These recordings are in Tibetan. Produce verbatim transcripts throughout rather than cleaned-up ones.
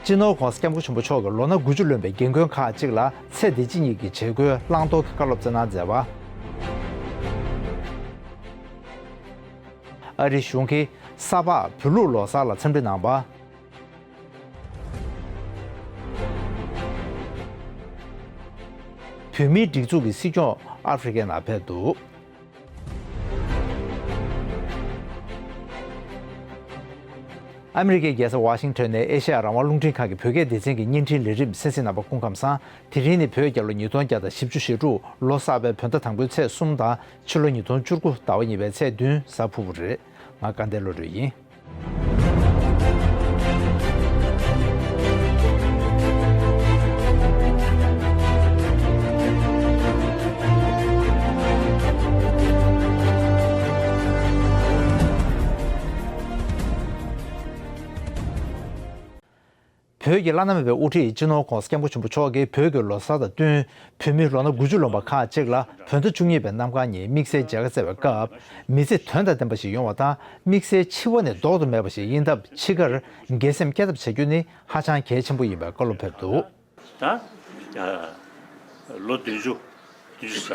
སྤྱི་ནོར་༧གོང་ས་༧སྐྱབས་མགོན་ཆེན་པོ་མཆོག་གིས་ལོ་ན་དགུ་བཅུ་ལོན་པའི་རྒན་རྒོན་ཁག་ཅིག་ལ་ཚེ་འདི་ཕྱི་གཉིས་ཀྱི་བྱེད་སྒོའི་བླང་དོར་གྱི་བཀའ་སློབ་སྩལ་གནང་མཛད་པ། ཨ་རིའི་གཞུང་གིས་ས་ཕག་བོད་ལུག་ལོ་གསར་ལ་འཚམས་འདྲི་གནང་བ། བོད་མིའི་སྒྲིག་འཛུགས་ཀྱི་སྲིད་སྐྱོང་ཨ་ཧྥེ་རི་ཁའི་ནང་ཕེབས་འདུག་ཨ་མི་རི་ཀའི་རྒྱལ་ས་ཝ་ཤིང་ཊོན་ནས་ཨེ་ཤ་ཡ་རང་དབང་རླུང་འཕྲིན་ཁང་གི་བོད་སྐད་སྡེ་ཚན་གྱི་བརྙན་འཕྲིན་ལས་རིམ་གསན་གཟིགས་གནང་བར་སྐུ་ཁམས་བཟང་། དེ་རིང་ནི་བོད་རྒྱལ་ལོ་ཉིས་སྟོང་བརྒྱ་དང་བཞི་བཅུ་ཞེ་དྲུག་ལོ་གསར་པའི་བོད་ཟླ་དང་པོའི་ཚེས་གསུམ་དང་ཕྱི་ལོ་ཉིས་སྟོང་བཅུ་དགུ་ཟླ་བ་གཉིས་པའི་ཚེས་བདུན་གཟའ་ཕུར་བུ་རེད། ང་སྐལ་ལྡན་བློ་གྲོས་ཡིན། བོད་ཀྱི་བླ་ན་མེད་པའི་དབུ་ཁྲིད་སྤྱི་ནོར་༧གོང་ས་༧སྐྱབས་མགོན་ཆེན་པོ་མཆོག་གིས་བོད་ཀྱི་ལོ་གསར་དང་བསྟུན། བོད་མི་ལོ་ན་དགུ་བཅུ་ལོན་པ་ཁག་ཅིག་ལ་བོད་ཟླ་བཅུ་གཉིས་པའི་གནམ་གང་ཉིན་དམིགས་བསལ་མཇལ་ཁ་བསྩལ་བའི་སྐབས། མི་ཚེ་དོན་དང་ལྡན་པ་ཞིག་ཡོང་བ་དང་། དམིགས་བསལ་འཆི་བ་ནི་ལྡོག་ཏུ་མེད་པ་ཞིག་ཡིན་སྟབས། འཆི་ཁར་དགེ་སེམས་བསྐྱེད་ཐབས་བྱ་རྒྱུ་ནི་ཧ་ཅང་གལ་ཆེན་པོ་ཡིན་པའི་བཀའ་སློབ་ཕེབས་འདུག་ད་ལོ་བདུན་ཅུ་བདུན་ཅུ་ས་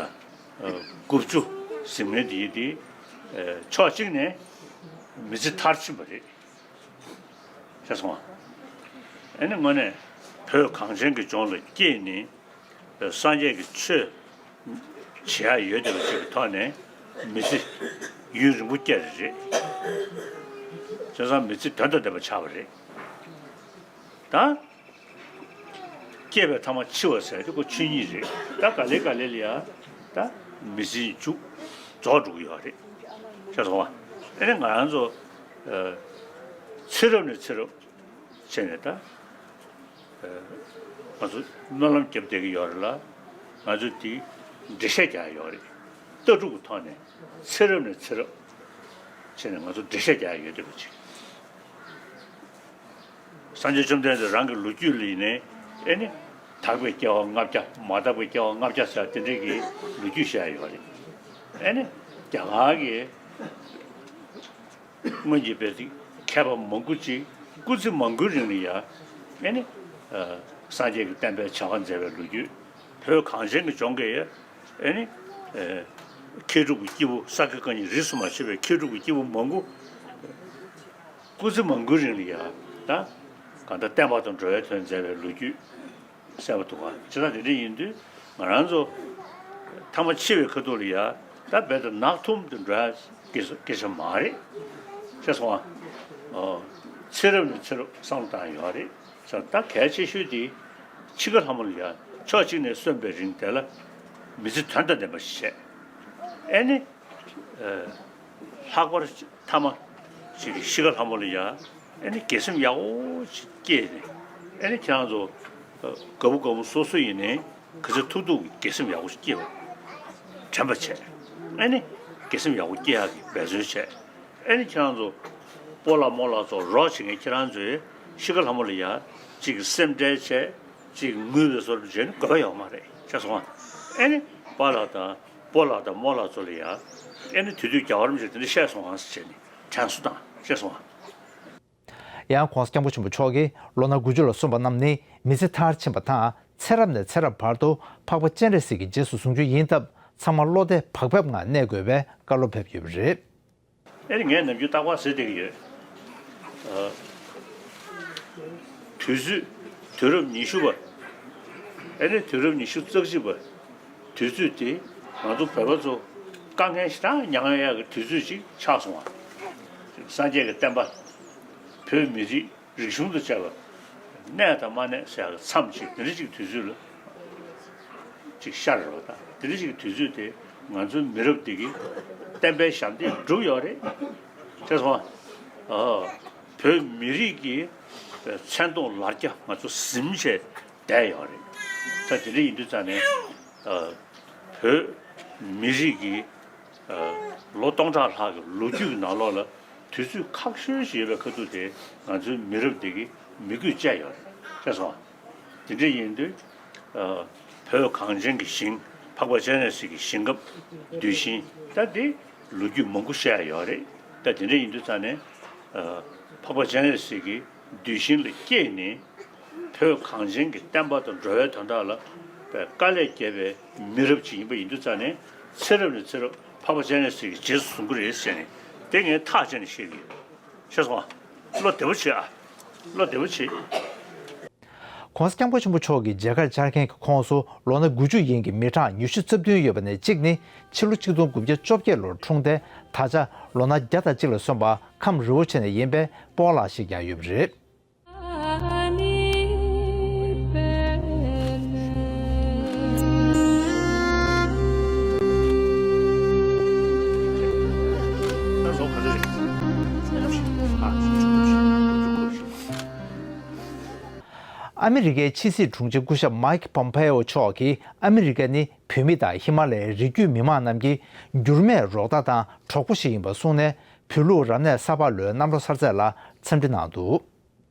དགུ་བཅུ་ཟིན་མཁན་དེ་དེ་ཕྱོགས་གཅིག་ནས་མི་ཚེ་མཐར་ཕྱིན་པ་རེད། ཤེས་སོང་ཨ། ཨ་ནི་དངོས་གནས་བོད་གངས་ཅན་གྱི་ལྗོངས་ལ་སྐྱེས་ནས་སངས་རྒྱས་ཀྱི་ཆོས་བྱེད་ཡ་ཡོད་བསྡད་པ་ཅིག་གི་ཐོག་ནས་མི་ཚེ་ཡུན་རིང་པོ་སྐྱེལ་རེད། བྱས་ཙང་མི་ཚེ་དོན་དང་ལྡན་པ་ཆགས་པ་རེད། ད་སྐྱེས་པའི་མཐའ་མ་འཆི་བ་ཟེར་དེ་ཁོ་ཆོས་ཉིད་རེད། ད་ག་ལེ་ག་ལེ་ལ་ཡ་ད་མི་ཚེའི་མཇུག་རྫོགས་འགྲོ་གི་ཡོད་རེད། ཤེས་སོང་ཨ། ཨ་ནི་ང་རང་ཚོ་ཚེ་རབས་ནས་ཚེ་རབས་བྱས་ནས་ད་ང་ཚོ་སྨོན་ལམ་བརྒྱབ་བསྡད་ཀྱི་ཡོད་རེད་ལ། ང་ཚོ་དེ་འགྲེལ་བཤད་རྒྱག་ཡ་ཡོད་རེད། ལྟ་གྲུབ་ཀྱི་ཐོག་ནས་ཚེ་རབས་ནས་ཚེ་རབས་བྱས་ནས་ང་ཚོ་འགྲེལ་བཤད་རྒྱག་ཡ་ཡོད་བསྡད་པ་ཅིག་སངས་རྒྱས་བཅོམ་ལྡན་འདས་རང་གི་ལོ་རྒྱུས་ལ་ཡིན་ནའི་ཨེ་ནི་དག་པའི་སྐྱེ་བ་ལྔ་བརྒྱ། མ་དག་པའི་སྐྱེ་བ་ལྔ་བརྒྱ་ཟེར་དེ་འདྲའི་གི་ལོ་རྒྱུས་བཤད་ཡ་ཡོད་རེད། ཨེ་ནི་རྒྱ་གར་གྱི་སྔོན་གྱི་བོད་ཀྱི་མཁས་པ་མང་པོ་ཅིག་སྐུ་ཚེ་མང་པོའི་རིང་ལ་ཡ་ཨེ་ནི་སངས་རྒྱས་ཀྱི་བསྟན་པའི་བྱ་བ་མཛད་པའི་ལོ་རྒྱུས། བོད་གངས་ཅན་གྱི་ལྗོངས་ཀྱི་ཨེ་ནི་མཁས་གྲུབ་ཀྱི་སྐྱེས་བུ་ས་དགེ་བཀའ་རྙིང་རིས་སུ་མ་ཆད་པའི་མཁས་གྲུབ་ཀྱི་སྐྱེས་བུ་མང་པོ་སྐུ་ཚེ་མང་པོའི་རིང་ལ་ཡ་ད་གང་ལྟར་བསྟན་པ་དང་འགྲོ་བའི་དོན་མཛད་པའི་ལོ་རྒྱུས་གསལ་པོ་འདུག་ག་བྱས་ཙང་དེ་འདྲ་ཡིན་དུས་ང་རང་ཚོ་ཐ་མ་འཆི་བའི་ཁ་ཐུག་ལ་ཡ་ད་རྦད་དེ་ནག་ཐུམ་དུ་འགྲོ་ཡ་སྐད་ཆ་མ་རེད། ཤེས་སོང་ཨ། ཚེ་རབས་ནས་ཚེ་རབས་བསམ་བློ་བཏང་ཡོད་རེད། ད་གལ་ཆེ་ཤོས་དེ་འཆི་ཁ་ལྷ་མོ་ལ་ཡ་ཕྱོགས་གཅིག་ནས་གསོན་པའི་རིང་དེ་ལ་མི་ཚེ་དོན་དང་ལྡན་པ་ཞིག་བྱས། ཨེ་ནི། ལྷག་པར་ཐ་མ་ཅིག་གི་ཤི་ཁ་ལྷ་མོ་ལ་ཡ་ཨེ་ནི་དགེ་སེམས་ཡག་པོ་ཅིག་སྐྱེས་ནས་ཨེ་ནི་ཁྱེད་རང་ཚོ་དགའ་པོ་དགའ་མོ་སོ་སོ་ཡིན་ནའི་ག་ཚོད་ཐུབ་ཐུབ་ཀྱི་དགེ་སེམས་ཡག་པོ་ཅིག་སྐྱེས་པ་དྲན་པ་བྱས། ཨེ་ནི་དགེ་སེམས་ཡག་པོ་སྐྱེ་ཡག་གི་འབད་བརྩོན་བྱས། ཨེ་ནི་ཁྱེད་རང་ཚོ་སྤོ་ལགས་རྨོ་ལགས་ཚོ་རོགས་བྱེད་མཁན་ཁྱེད་རང་ཚོས་ཤི་ཁ་ལྷ་མོ་ལ་ཡ་ཅིག་གི་སེམས་ཁྲལ་བྱས་ཅིག་ངུས་པའི་བཟོ་འདྲ་བྱས་ནས་དགོས་པ་ཡོད་མ་རེད། ཤེས་སོང་ཨ། ཨེ་ནི་པཱ་ལགས་དང་སྤོ་ལགས་དང་རྨོ་ལགས་ཚོ་ལ་ཡ་ཨེ་ནི་དུས་དུས་རྒྱལ་བ་རིན་པོ་ཆེས་དེ་འདྲ་བཤད་སོང་ཨང་ཟེར་བྱས་ནས་དྲན་གསོ་དང་ཤེས་སོང་ཨ། ཡང་༧གོང་ས་༧སྐྱབས་མགོན་ཆེན་པོ་མཆོག་གིས་ལོ་ན་དགུ་བཅུ་ལ་སོན་པ་རྣམས་ནི་མི་ཚེ་མཐར་ཕྱིན་པ་དང་ཚེ་རབས་ནས་ཚེ་རབས་བར་དུ་འཕགས་པ་སྤྱན་རས་གཟིགས་ཀྱི་རྗེས་སུ་བཟུང་རྒྱུ་ཡིན་སྟབས་ཚང་མ་བློ་བདེ་བག་ཕེབས་ངང་གནས་དགོས་པའི་བཀའ་སློབ་ཕེབས་ཡོད་པ་རེད། ཨེ་ནི་ངས་ནམ་རྒྱུན་རྟག་པར་ཟེར་བསྡད་ཀྱི་ཡོད། ཨ། དུས་ཚོད། དུས་རབས་ཉི་ཤུ་པ། ཨེ་ནི་དུས་རབས་ཉི་ཤུ་རྩ་གཅིག་པ། དུས་ཚོད་དེ་ང་ཚོ་བོད་པ་ཚོ་དཀའ་ངལ་ཞེ་དྲག་མྱངས་ཡག་གི་དུས་ཚོད་ཅིག་ཆགས་སོང་བ། སངས་རྒྱས་ཀྱི་བསྟན་པ། བོད་མི་རིགས། རིག་གཞུང་དང་བཅས་པ་གནས་དང་མ་གནས་ཟེར་ཡག་མཚམས་ཅིག་དེ་འདྲ་ཅིག་དུས་ཚོད་ལ་ཅིག་ཤར་རེད་པ། ད་དེ་འདྲ་ཅིག་དུས་ཚོད་དེ་ང་ཚོའི་མི་རབས་འདི་གི་བསྟན་པའི་ཞབས་འདེགས་བསྒྲུབས་ཡོད་རེད། ཤེས་སོང་ཨ། བོད་མི་རིགས་ཀྱི་མཚན་མཐོང་ལ་རྒྱ་ང་ཚོ་ཟིན་བྱས་བསྡད་ཡོད་རེད། ད་དེ་འདྲ་ཡིན་དུས་ཙང་ནས་བོད་མི་རིགས་ཀྱི་ལོ་སྟོང་ཕྲག་ལྷག་གི་ལོ་རྒྱུས་ཀྱི་ནང་ལོགས་ལ་དུས་ཚོད་ཁག་ཤོས་ཤིག་ཡོད་པའི་ཁ་ཐུག་དེ་ང་ཚོའི་མི་རབས་འདི་གིས་མི་དགོས་བཅད་ཡོད་རེད། ཤེས་སོང་ཨ། དེ་འདྲ་ཡིན་དུས་བོད་གངས་ཅན་གྱི་ཞིང་འཕགས་པ་སྤྱན་རས་གཟིགས་ཀྱི་ཞིང་ཁམས་གདུལ་ཞིང་ད་དེ་ལོ་རྒྱུས་མང་པོ་བཤད་ཡ་ཡོད་རེད། ད་དེ་འདྲ་ཡིན་དུས་ཙང་ནས་འཕགས་པ་སྤྱན་རས་གཟིགས་ཀྱི་གདུལ་ཞིང་ལ་སྐྱེས་ནས་ བོད་གངས་ཅན་གྱི་བསྟན་པ་དང་འགྲོ་བའི་དོན་དག་ལ་དཔེ་དཀའ་ལས་བརྒྱབ་པའི་མི་རབས་ཅིག་ཡིན་པ་ཡིན་དུས་ཙང་ནས། ཚེ་རབས་ནས་ཚེ་རབས་འཕགས་པ་སྤྱན་རས་གཟིགས་ཀྱི་རྗེས་སུ་བཟུང་གི་རེད་ཟེར་ནས། དེ་ངས་ཐག་བཅད་ནས་བཤད་ཀྱི་ཡོད། ཤེས་སོང་ཨ། བློ་བདེ་པོ་བྱེད་ཨ། བློ་བདེ་པོ་བྱེད། ༸གོང་ས་༸སྐྱབས་མགོན་ཆེན་པོ་མཆོག་གི་མཇལ་ཁར་བཅར་མཁན་གྱི་ཁོངས་སུ་ལོ་ན་དགུ་བཅུ་ཡན་གྱི་མི་གྲངས་ཉི་ཤུ་རྩ་བདུན་ཡོད་པ་ནས་གཅིག་ནི་ཕྱི་ལོ་ཆིག་སྟོང་དགུ་བརྒྱ་བཅོ་བརྒྱད་ལོར་འཁྲུངས་ཏེ། ད་ཆ་ལོ་ན་བརྒྱ་དང་གཅིག་ལ་སོན་པ་ཁམས་རི་བོ་ཆེ་ནས་ཡིན་པའི་སྤོ་ལགས་ཤིག་ཀྱང་ཡོད་པ་རེད། ཨ་མི་རི་ཀའི་ཕྱི་སྲིད་དྲུང་ཆེ་སྐུ་ཞབས་མཱིག་པོམ་པེ་ཨོ་མཆོག་གིས། ཨ་མི་རི་ཀ་ནི་བོད་མི་དང་ཧི་མ་ལ་ཡའི་རི་རྒྱུད་མི་མང་རྣམས་ཀྱི་འགྱུར་མེད་རོགས་ཟླ་དང་གྲོགས་པོ་ཞིག་ཡིན་པ་གསུངས་ནས། བོད་ལུགས་རབ་གནས་ས་ཕག་ལོའི་གནམ་ལོ་གསར་ཚེས་ལ་འཚམས་འདྲི་གནང་འདུག་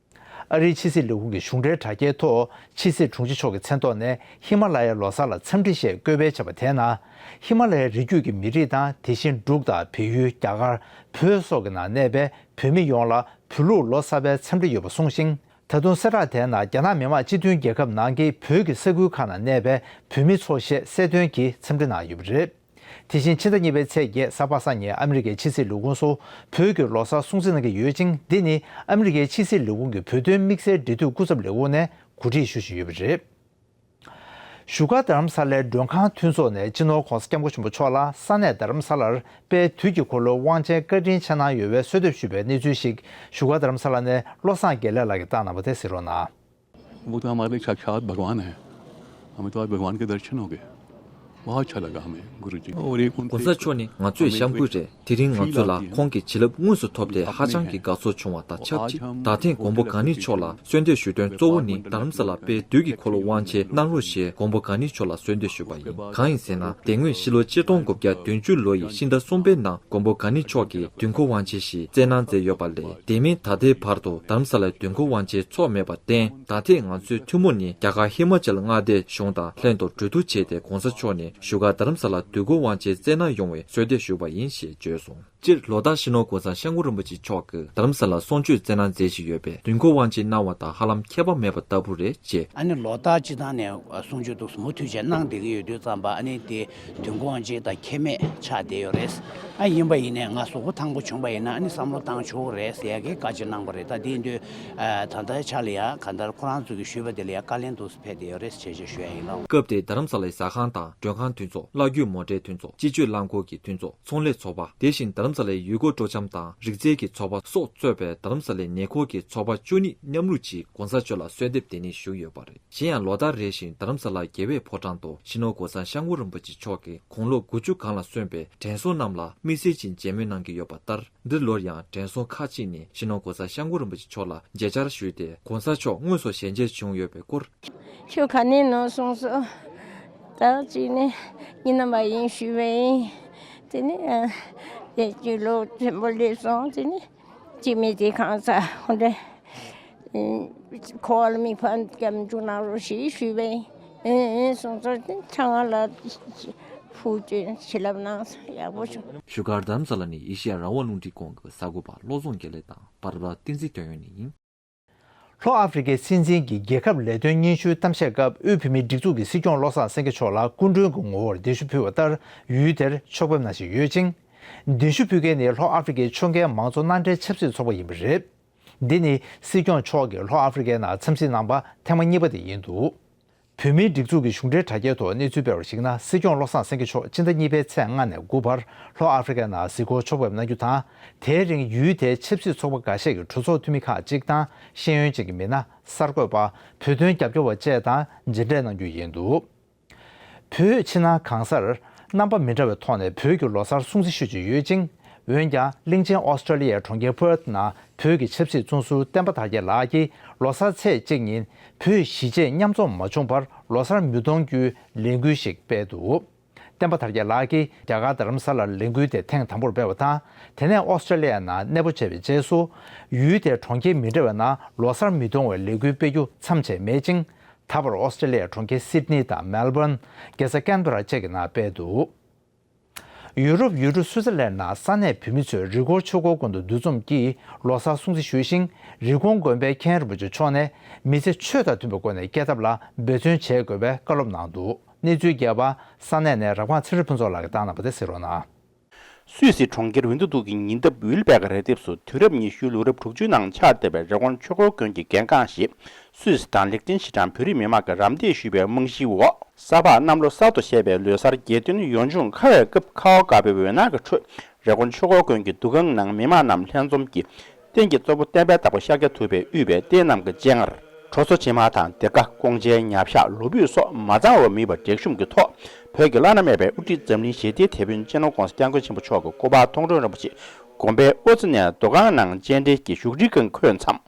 ཨ་རིའི་ཕྱི་སྲིད་ལས་ཁུངས་ཀྱི་གཞུང་འབྲེལ་དྲ་རྒྱའི་ཐོག་ཕྱི་སྲིད་དྲུང་ཆེ་མཆོག་གི་མཚན་ཐོག་ནས་ཧི་མ་ལ་ཡའི་ལོ་གསར་ལ་འཚམས་འདྲི་ཞེས་བཀོད་སྤེལ་བྱས་པ་དེའི་ནང་། ཧི་མ་ལ་ཡའི་རི་རྒྱུད་ཀྱི་མི་རིགས་དང་། དེ་བཞིན་འབྲུག་དང་བལ་ཡུལ། རྒྱ་གར། བོད་སོགས་ཀྱི་ནང་གནས་པའི་བོད་མི་ཡོངས་ལ་བོད་ལུགས་ལོ་གསར་པའི་འཚམས་འདྲི་ཡོད་པ་གསུངས་ཤིང་། ད་དུང་གསལ་བསྒྲགས་དེའི་ནང་། རྒྱ་ནག་མི་དམངས་སྤྱི་མཐུན་རྒྱལ་ཁབ་ནང་གི་བོད་ཀྱི་ས་ཁུལ་ཁག་ནང་གནས་པའི་བོད་མི་ཚོ་ཞེས་གསལ་སྟོན་གྱིས་འཚམས་འདྲི་གནང་ཡོད་པ་རེད། དེ་བཞིན་ཕྱི་ཟླ་གཉིས་པའི་ཚེས་བརྒྱད་གཟའ་པ་སངས་ཉིན་ཨ་མི་རི་ཀའི་ཕྱི་སྲིད་ལས་ཁུངས་སུ་བོད་ཀྱི་ལོ་གསར་སྲུང་བརྩི་གནང་གི་ཡོད་ཅིང་། འདི་ནི་ཨ་མི་རི་ཀའི་ཕྱི་སྲིད་ལས་ཁུངས་ཀྱི་བོད་དོན་དམིགས་བསལ་འབྲེལ་མཐུད་སྐུ་ཚབ་ལས་ཁུངས་ནས་གོ་སྒྲིག་ཞུ་བཞིན་ཡོད་པ་རེད། བཞུགས་སྒར་རྡ་རམ་ས་ལའི་མགྲོན་ཁང་མཐུན་ཚོགས་ནས་སྤྱི་ནོར་ྋགོང་ས་ྋསྐྱབས་མགོན་ཆེན་པོ་མཆོག་ལ་ས་གནས་རྡ་རམ་ས་ལར་དཔལ་དུས་ཀྱི་འཁོར་ལོའི་དབང་ཆེན་བཀའ་དྲིན་ཆེ་གནང་ཡོད་པའི་གསོལ་འདེབས་ཞུས་པའི་གནས་ཚུལ་ཞིག་བཞུགས་སྒར་རྡ་རམ་ས་ལ་ནས་བློ་བཟང་དགེ་ལེགས་ལགས་ཀྱིས་བཏང་གནང་བ་དེ་གཟིགས་རོགས་གནང་། वो तो हमारे लिए साक्षात भगवान है। हमें तो आज भगवान के दर्शन हो गए। बहुत अच्छा लगा हमें गुरु जी। और एक उनके གོང་ས་མཆོག་ནི་ང་ཚོའི་གཤམ་འགུལ་རེད། དེ་རིང་ང་ཚོ་ལ་ཁོང་གི་བྱིན་རླབས་དངོས་སུ་ཐོབ་སྟེ་ཧ་ཅང་གི་དགའ་ཚོར་བྱུང་བ་དང་ཆབས་ཅིག་ད་ཐེངས་མགོན་པོ་གང་ཉིད་མཆོག་ལ་གསོལ་འདེབས་ཞུ་དོན་གཙོ་བོ་ནི་རྡ་རམ་ས་ལ་དཔལ་དུས་ཀྱི་འཁོར་ལོ་དབང་ཆེན་གནང་རོགས་ཞེས་མགོན་པོ་གང་ཉིད་མཆོག་ལ་གསོལ་འདེབས་ཞུས་པ་ཡིན། གང་ཡིན་ཟེར་ན། དེ་སྔོན་ཕྱི་ལོ་ཆིག་སྟོང་དགུ་བརྒྱ་བདུན་ཅུ་ལོ་ཡི་ཕྱི་ཟླ་གསུམ་པའི་ནང་མགོན་པོ་གང་ཉིད་མཆོག་གིས་དུས་འཁོར་དབང་ཆེན་ཞིག་བསྩལ་གནང་མཛད་ཡོད་པ་ལས། དེ་མིན་ད་ལྟའི་བར་དུ་རྡ་རམ་ས་ལའི་དུས་འཁོར་དབང་ཆེན་ཚོགས་མེད་པར་བརྟེན། ད་ཐེངས་ང་ཚོའི་ཐུན་མོང་ནི་རྒྱ་གར་ཧི་མ་ཅལ་མངའ་སྡེའི་གཞུང་དང་ལྷན་དུ་གྲོས་བསྡུར་བྱས་ཏེ། གོང་ས་མཆོག་ནས་བཞུགས་སྒར་རྡ་རམ་ས་ལར་དུས་འཁོར་དབང་ཆེན་བསྩལ་གནང་ཡོང་བའི་གསོལ་འདེབས་ཞུས་པ་ཡིན་ཞེས་བརྗོད་སོང་། སྤྱིར་ལོ་ལྟར་སྤྱི་ནོར་གོང་ས་སྐྱབས་མགོན་རིན་པོ་ཆེ་མཆོག་གིས་རྡ་རམ་ས་ལར་གསུང་ཆོས་བསྩལ་གནང་མཛད་བཞིན་ཡོད་པས། དུས་འཁོར་དབང་ཆེན་གནང་བ་དང་ཧ་ལམ་ཁྱད་པར་མེད་པ་ལྟ་བུ་རེད་ཅེས། ཨ་ནི་ལོ་ལྟར་སྤྱི་བཏང་ནས་གསུང་ཆོས་འདུག་མུ་མཐུད་བྱས་གནང་བསྡད་ཀྱི་ཡོད་དུས་ཙམ་པ། ཨ་ནི་དེ་དུས་འཁོར་དབང་ཆེན་དང་ཁྱད་མེད་ཆགས་བསྡད་ཡོད་རེད། ཨ་ཡིན་པ་ཡིན་ནའི་ང་གཟུགས་པོ་ཐང་པོ་བྱུང་བ་ཡིན་ན། ཨ་ནི་བསམ་བློ་བཏང་ཆོག་གི་རེད་ཟེར་ཡ་གི་བཀའ་ཅིག་གནང་བ་རེད། ད་དེ་ཡིན་དུས་ཨ་ད་ལྟའི་ཆ་ལ་ཡ་གང་ལྟར་ཁོ་རང་ཚོ་གིས་ཞུས་པ་དེ་ལ་ཡ་བཀའ་ལན་འདུག་སེ་ཕེབས་བསྡད་ཡོད་རེད་ཞེས་ཞུ་ཡ་ཡིན་ལགས། སྐབས་དེར་རྡ་རམ་ས་ལའི་ཟ་ཁང་དང་མགྲོན་ཁང་མཐུན་ཚོགས། གླ་རྒྱུག་མོ་ཊའི་མཐུན་ཚོགས། སྤྱི་སྤྱོད་རླངས་འཁོར་གྱི་མཐུན་ཚོགས། ཚོང་ལས་ཚོགས་པ། དེ་བཞིན་རྡ་རམ་ས་ལའི་ཡུལ་སྐོར་སྤྲོ་འཆམ་དང་རིག་རྩལ་གྱི་ཚོགས་པ་སོགས་གཙོས་པའི་རྡ་རམ་ས་ལའི་ཉེ་འཁོར་གྱི་ཚོགས་པ་བཅུ་གཉིས་མཉམ་རུབ་ཀྱིས་གོང་ས་མཆོག་ལ་གསོལ་འདེབས་དེ་ཉིད་ཞུས་ཡོད་པ་རེད། གཞན་ཡང་ལོ་ལྟར་རེ་བཞིན་རྡ་རམ་ས་ལ་རྒྱལ་བའི་ཕོ་བྲང་དུ་སྤྱི་ནོར་གོང་ས་སྐྱབས་མགོན་རིན་པོ་ཆེ་མཆོག་གིས་དགུང་ལོ་དགུ་བཅུ་གང་ལ་སོན་པའི་དྲན་གསོ་རྣམས་ལ་དམིགས་བསལ་གྱི་མཇལ་མོལ་གནང་གི་ཡོད་པ་ལྟར། འདི་ལོར་ཡང་དྲན་གསོ་ཁག་ཅིག་ནས་སྤྱི་ནོར་གོང་ས་སྐྱབས་མགོན་རིན་པོ་ཆེ་མཆོག་ལ་མཇལ་བཅར་ཞུས་ཏེ། གོང་ས་མཆོག་དངོས་སུ་ཞལ་མཇལ་བྱུང་ཡོད་པའི་སྐོར། ཁྱོད་ག་ནས་ནང་སོང་སོ། ད་ཅིག་ནས་ཉི་ན་མ་ཡིན་ཞུས་པས། དེ་ནས་ཨ་དེ་ཅིག་ལོ་ཆེན་པོ་སླེབས་སོང་། དེ་ནས་ཅི་མི་དེ་གང་ས་ཧོ་འདྲ་ཁོ་བ་ལ་མི་ཕམ་སྐྱབས་འཇུག་གནང་རོགས་ཞེས་ཞུས་པས། ཨེ་ཨེ་སོང་ཙང་དེ་ཚང་མ་ལ་ཕུགས་ཀྱི་བྱིན་རླབས་གནང་སོང་། ཡག་པོ་བྱུང་། བཞུགས་སྒར་རྡ་རམ་ས་ལ་ནི་ཨེ་ཤེ་ཡ་རང་དབང་རླུང་འཕྲིན་ཁང་གི་གསར་འགོད་པ་བློ་བཟང་དགེ་ལེགས་དང་པར་པ་བསྟན་འཛིན་དོན་ཡོད་ནས་ཡིན། ལྷོ་ཨ་ཧྥེ་རི་ཁའི་སྲིད་འཛིན་གྱི་རྒྱལ་ཁབ་ལས་དོན་སྙན་ཞུའི་གཏམ་བཤད་སྐབས། དབུས་བོད་མིའི་སྒྲིག་འཛུགས་ཀྱི་སྲིད་སྐྱོང་བློ་བཟང་སེང་གེ་མཆོག་ལ་སྐུ་མགྲོན་གྱི་ངོ་བོར་གདན་ཞུ་ཕུལ་བ་ལྟར། ཡུལ་དེར་ཕྱོགས་ཕེབས་གནང་བཞིན་ཡོད་ཅིང་། གདན་ཞུ་ཕུལ་མཁན་ནི་ལྷོ་ཨ་ཧྥེ་རི་ཁའི་ཕྱོགས་འགལ་མང་གཙོ་མནའ་འབྲེལ་ཆབ་སྲིད་ཚོགས་པ་ཡིན་པ་རེད། འདི་ནི་སྲིད་སྐྱོང་མཆོག་གིས་ལྷོ་ཨ་ཧྥེ་རི་ཁའི་ནང་འཚམས་གཟིགས་གནང་པ་ཐེངས་མ་གཉིས་པ་དེ་ཡིན་འདུག་བོད་མིའི་སྒྲིག་འཛུགས་ཀྱི་གཞུང་འབྲེལ་དྲ་རྒྱའི་ཐོག་གནས་ཚུལ་སྤེལ་བར་གཞིགས་ན། སྲིད་སྐྱོང་བློ་བཟང་སེང་གེ་མཆོག་སྤྱི་ཟླ་གཉིས་པའི་ཚེས་ལྔ་ནས་དགུ་བར་ལྷོ་ཨ་ཧྥེ་རི་ཁའི་ནང་གཟིགས་སྐོར་ཕྱོགས་ཕེབས་གནང་རྒྱུ་དང་། དེའི་རིང་ཡུལ་དེའི་ཆབ་སྲིད་ཚོགས་པ་འགའ་ཤས་ཀྱི་གྲོས་ཚོགས་འཐུས་མི་ཁག་ཅིག་དང་། ཤེས་ཡོན་ཅན་གྱི་མི་སྣ། གསར་འགོད་པ། བོད་དོན་རྒྱབ་སྐྱོར་བ་བཅས་དང་མཇལ་འཕྲད་གནང་རྒྱུ་ཡིན་འདུག་བོད་ཕྱི་ནང་གང་སར་རྣམ་པ་མི་འདྲ་བའི་ཐོག་ནས་བོད་ཀྱི་ལོ་གསར་སྲུང་བརྩི་ཞུ་བཞིན་ཡོད་ཅིང་། འོན་ཀྱང་། གླིང་ཆེན་ཨོ་སི་ཀྲོ་ལི་ཡའི་གྲོང་ཁྱེར་ཕར་ཐི་ནང་བོད་ཀྱི་ཆབ་སྲིད་བཙོན་ཟུར་བསྟན་པ་དར་རྒྱས་ལགས་ཀྱིས་ལོ་གསར་ཚེས་གཅིག་ཉིན་བོད་གཞིས་བྱེས་མཉམ་འཛོམས་མ་བྱུང་བར་ལོ་གསར་མི་གཏོང་རྒྱུའི་ལས་འགུལ་ཞིག་སྤེལ་འདུག་བསྟན་པ་དར་རྒྱས་ལགས་ཀྱིས་རྒྱ་གར་རྡ་རམ་ས་ལར་ལས་འགུལ་དེ་ཐེངས་དང་པོར་སྤེལ་བ་དང་། དེ་ནས་ཨོ་སི་ཀྲོ་ལི་ཡའི་ནང་གནས་སྤོ་བྱས་པའི་རྗེས་སུ། ཡུལ་དེའི་གྲོང་ཁྱེར་མི་འདྲ་བའི་ནང་ལོ་གསར་མི་གཏོང་བའི་ལས་འགུལ་སྤེལ་རྒྱུ་མཚམས་ཆད་མེད་ཅིང་། ད་བར་ཨོ་སི་ཀྲོ་ལི་ཡའི་གྲོང་ཁྱེར་སིད་ནི་དང་མེལ་བོན། རྒྱལ་ས་ཀན་བྷ་ར་བཅས་ཀྱི་ནང་སྤེལ་འདུག་ཡུ་རོབ་ཡུལ་གྲུ་སུའུ་ཙེར་ལན་ནང་ས་གནས་བོད་མི་ཚོས་རི་སྐོར་ཆོས་འཁོར་དགོན་དུ་འདུ་འཛོམས་ཀྱིས་ལོ་གསར་སྲུང་བརྩི་ཞུས་ཤིང་། རི་ཀོན་དགོན་པའི་མཁན་རིན་པོ་ཆེ་མཆོག་ནས་མི་ཚེ་ཆོས་དང་མཐུན་པའི་སྒོ་ནས་སྐྱེལ་ཐབས་ལ་འབད་བརྩོན་བྱེད་དགོས་པའི་བཀའ་སློབ་གནང་འདུག་གནས་ཚུལ་རྒྱས་པ་ས་གནས་ནས་རབ་སྒང་ཚེ་རིང་ཕུན་ཚོགས་ལགས་ཀྱིས་བཏང་གནང་བ་དེ་གསན་རོགས་གནང་། སུད་སི་གྲོང་ཁྱེར་ཝིན་ཏུ་ཏུག་གི་ཉེ་འདབས་ཝིལ་བེག་རི་ལྡེབས་སུ་དུས་རབས་ཉི་ཤུའི་ལོ་རབས་དྲུག་ཅུའི་ནང་ཆགས་བསྡད་པའི་རི་ཀོན་ཆོས་འཁོར་དགོན་གྱི་རྒན་རྒོན་ཞིག་སུད་སི་དང་ལིག་ཏེན་ཤི་ཏན་བོད་རིགས་མི་མང་གིས་རམ་འདེགས་ཞུས་པའི་རྨང་གཞིའི་འོག་ས་ཕག་གནམ་ལོ་གསར་དུ་བཞད་པའི་ལོ་གསར་རྒྱལ་སྟོན་ཡོང་འབྱུང་ཁ་བའི་སྐབས་ཁ་བ་དཀར་པོའི་འོད་སྣང་གི་ཁྲོད། རི་ཀོན་ཆོས་འཁོར་དགོན་གྱི་འདུ་ཁང་ནང་མི་མང་རྣམས་ལྷན་འཛོམས་ཀྱིས། རྟེན་གྱི་གཙོ་བོ་བསྟན་པའི་བདག་པོ་ཤཱཀྱ་ཐུབ་པས་དབུས་པའི་རྟེན་རྣམས་ཀྱི་སྤྱན་སྔར། ཁྲོ་ཚོ་བྱེ་མ་དང་སྡེར་ཁ་ཀོང་ཇའི་ཉ་ཤག་ལོ་ཕུད་སོགས་མ་ཚང་བ་མེད་པ་སྒྲིག་གཤོམ་གྱི་ཐོག་བོད་ཀྱི་བླ་ན་མེད་པའི་དབུ་ཁྲིད་འཛམ་གླིང་ཞི་བདེའི་དེད་དཔོན་སྤྱི་ནོར་༧གོང་ས་༧སྐྱབས་མགོན་ཆེན་པོ་མཆོག་གི་སྐུ་པར་མཐོང་གྲོལ་རིན་པོ་ཆེ་དགོན་པའི་ཨོ་ཙི་ནས་འདུ་ཁང་ནང་སྤྱན་འབྲེལ་གྱིས་བཞུགས་ཁྲི་སྒང་འཁོད་མཚམས།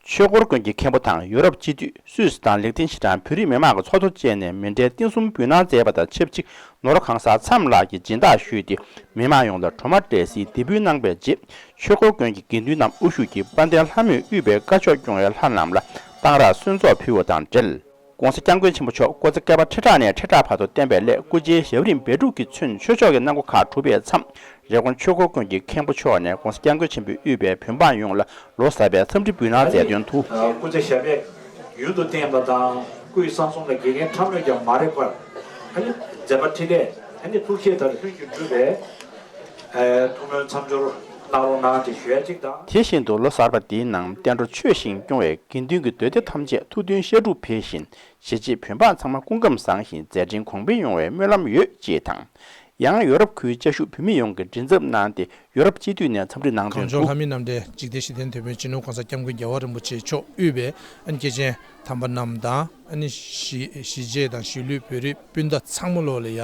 ཆོས་འཁོར་དགོན་གྱི་མཁན་པོ་དང་ཡོ་རོབ་སྤྱི་འཐུས། སུད་སི་དང་ལིག་ཏེན་ཤི་ཏན་བོད་རིགས་མི་མང་གི་ཚོགས་གཙོ་བཅས་ནས་མཎྜལ་རྟེན་གསུམ་འབུལ་གནང་མཛད་པ་དང་ཆབས་ཅིག་ནོར་གང་ཟག་མཚམས་ལགས་ཀྱིས་སྦྱིན་བདག་ཞུས་ཏེ། མི་མང་ཡོངས་ལ་གྲོ་མ་འབྲས་སིལ་འདེགས་འབུལ་གནང་བའི་རྗེས། ཆོས་འཁོར་དགོན་གྱི་དགེ་འདུན་རྣམས་དབུ་བཞུགས་ཀྱིས་དཔལ་ལྡན་ལྷ་མོས་དབུས་པའི་བཀའ་ཆོས་སྐྱོང་བའི་ལྷ་རྣམས་ལ་གཏང་རག་གསོལ་ཚོགས་ཕུལ་བ་དང་འབྲེལ། ྋགོང་ས་ྋསྐྱབས་མགོན་ཆེན་པོ་མཆོག་སྐུ་ཚེ་བསྐལ་པ་ཁྲི་ཕྲག་ནས་ཁྲི་ཕྲག་བར་དུ་བརྟན་པའི་སླད་སྐུ་ཕྱྭའི་ཞབས་རིམ་བཻ་ཌཱུརྱ་གི་མཚོན་ཆོས་ཕྱོགས་ཀྱི་གནང་སྒོ་ཁག་གྲུབ་པའི་མཚམས། རི་ཀོན་ཆོས་འཁོར་དགོན་གྱི་མཁན་པོ་མཆོག་ནས་ྋགོང་ས་ྋསྐྱབས་མགོན་ཆེན་པོས་དབུས་པའི་བོད་འབངས་ཡོངས་ལ་ལོ་གསར་པའི་འཚམས་འདྲི་འབུལ་གནང་མཛད་དོན་དུ། སྐུ་ཚེ་ཞབས་པད་ཡུན་དུ་བརྟན་པ་དང་སྐུའི་གསང་གསུམ་ལ་དགེ་རྒན་ཕྲ་མོས་ཀྱང་མ་རེག་པར་ཨ་ནི་མཛད་པ་འཕྲིན་ལས་ཨ་ནི་ཐུགས་བཞེད་ལྟར་ལྷུན་གྱིས་འགྲུབ་པའི་ཐུགས་སྨོན་མཚམས་སྦྱོར་གནང་རོགས་གནང་ཞེས་ཞུ་ཡ་གཅིག་དང་། དེ་བཞིན་དུ་ལོ་གསར་པ་འདིའི་ནང་བསྟན་འགྲོ་ཆོས་བཞིན་སྐྱོང་བའི་དགེ་འདུན་གྱི་འདུས་སྡེ་ཐམས་ཅད་ཐུགས་མཐུན་བཤད་སྒྲུབ་འཕེལ་བཞིན། གཞིས་བྱེས་བོད་འབངས་ཚང་མ་སྐུ་ཁམས་བཟང་ཞིང་མཛད་འཕྲིན་གོང་འཕེལ་ཡོང་བའི་སྨོན་ལམ་ཡོད་ཅེས་དང་། ཡང་ཡོ་རོབ་ཁུལ་བཅའ་བཞུགས་བོད་མི་ཡོངས་ཀྱིས་མགྲིན་ཚབ་གནང་སྟེ་ཡོ་རོབ་སྤྱི་འཐུས་ནས་འཚམས་འདྲི་གནང་དོན་གངས་ལྗོངས་དུ། ལྷ་མི་རྣམ་འདྲེན་འཇིག་རྟེན་ཞི་བདེའི་དེད་དཔོན་སྤྱི་ནོར་༧གོང་ས་༧སྐྱབས་མགོན་རྒྱལ་བ་རིན་པོ་ཆེ་མཆོག་དབུས་པའི་ཨ་ནི་སྐྱེས་ཆེན་དམ་པ་རྣམས་དང་ཨ་ནི་གཞིས་གཞིས་བྱེས་དང་གཞིས་ལུས་བོད་རིགས་སྤུན་ཟླ་ཚང་མ་ལོ་ལ་ཡ་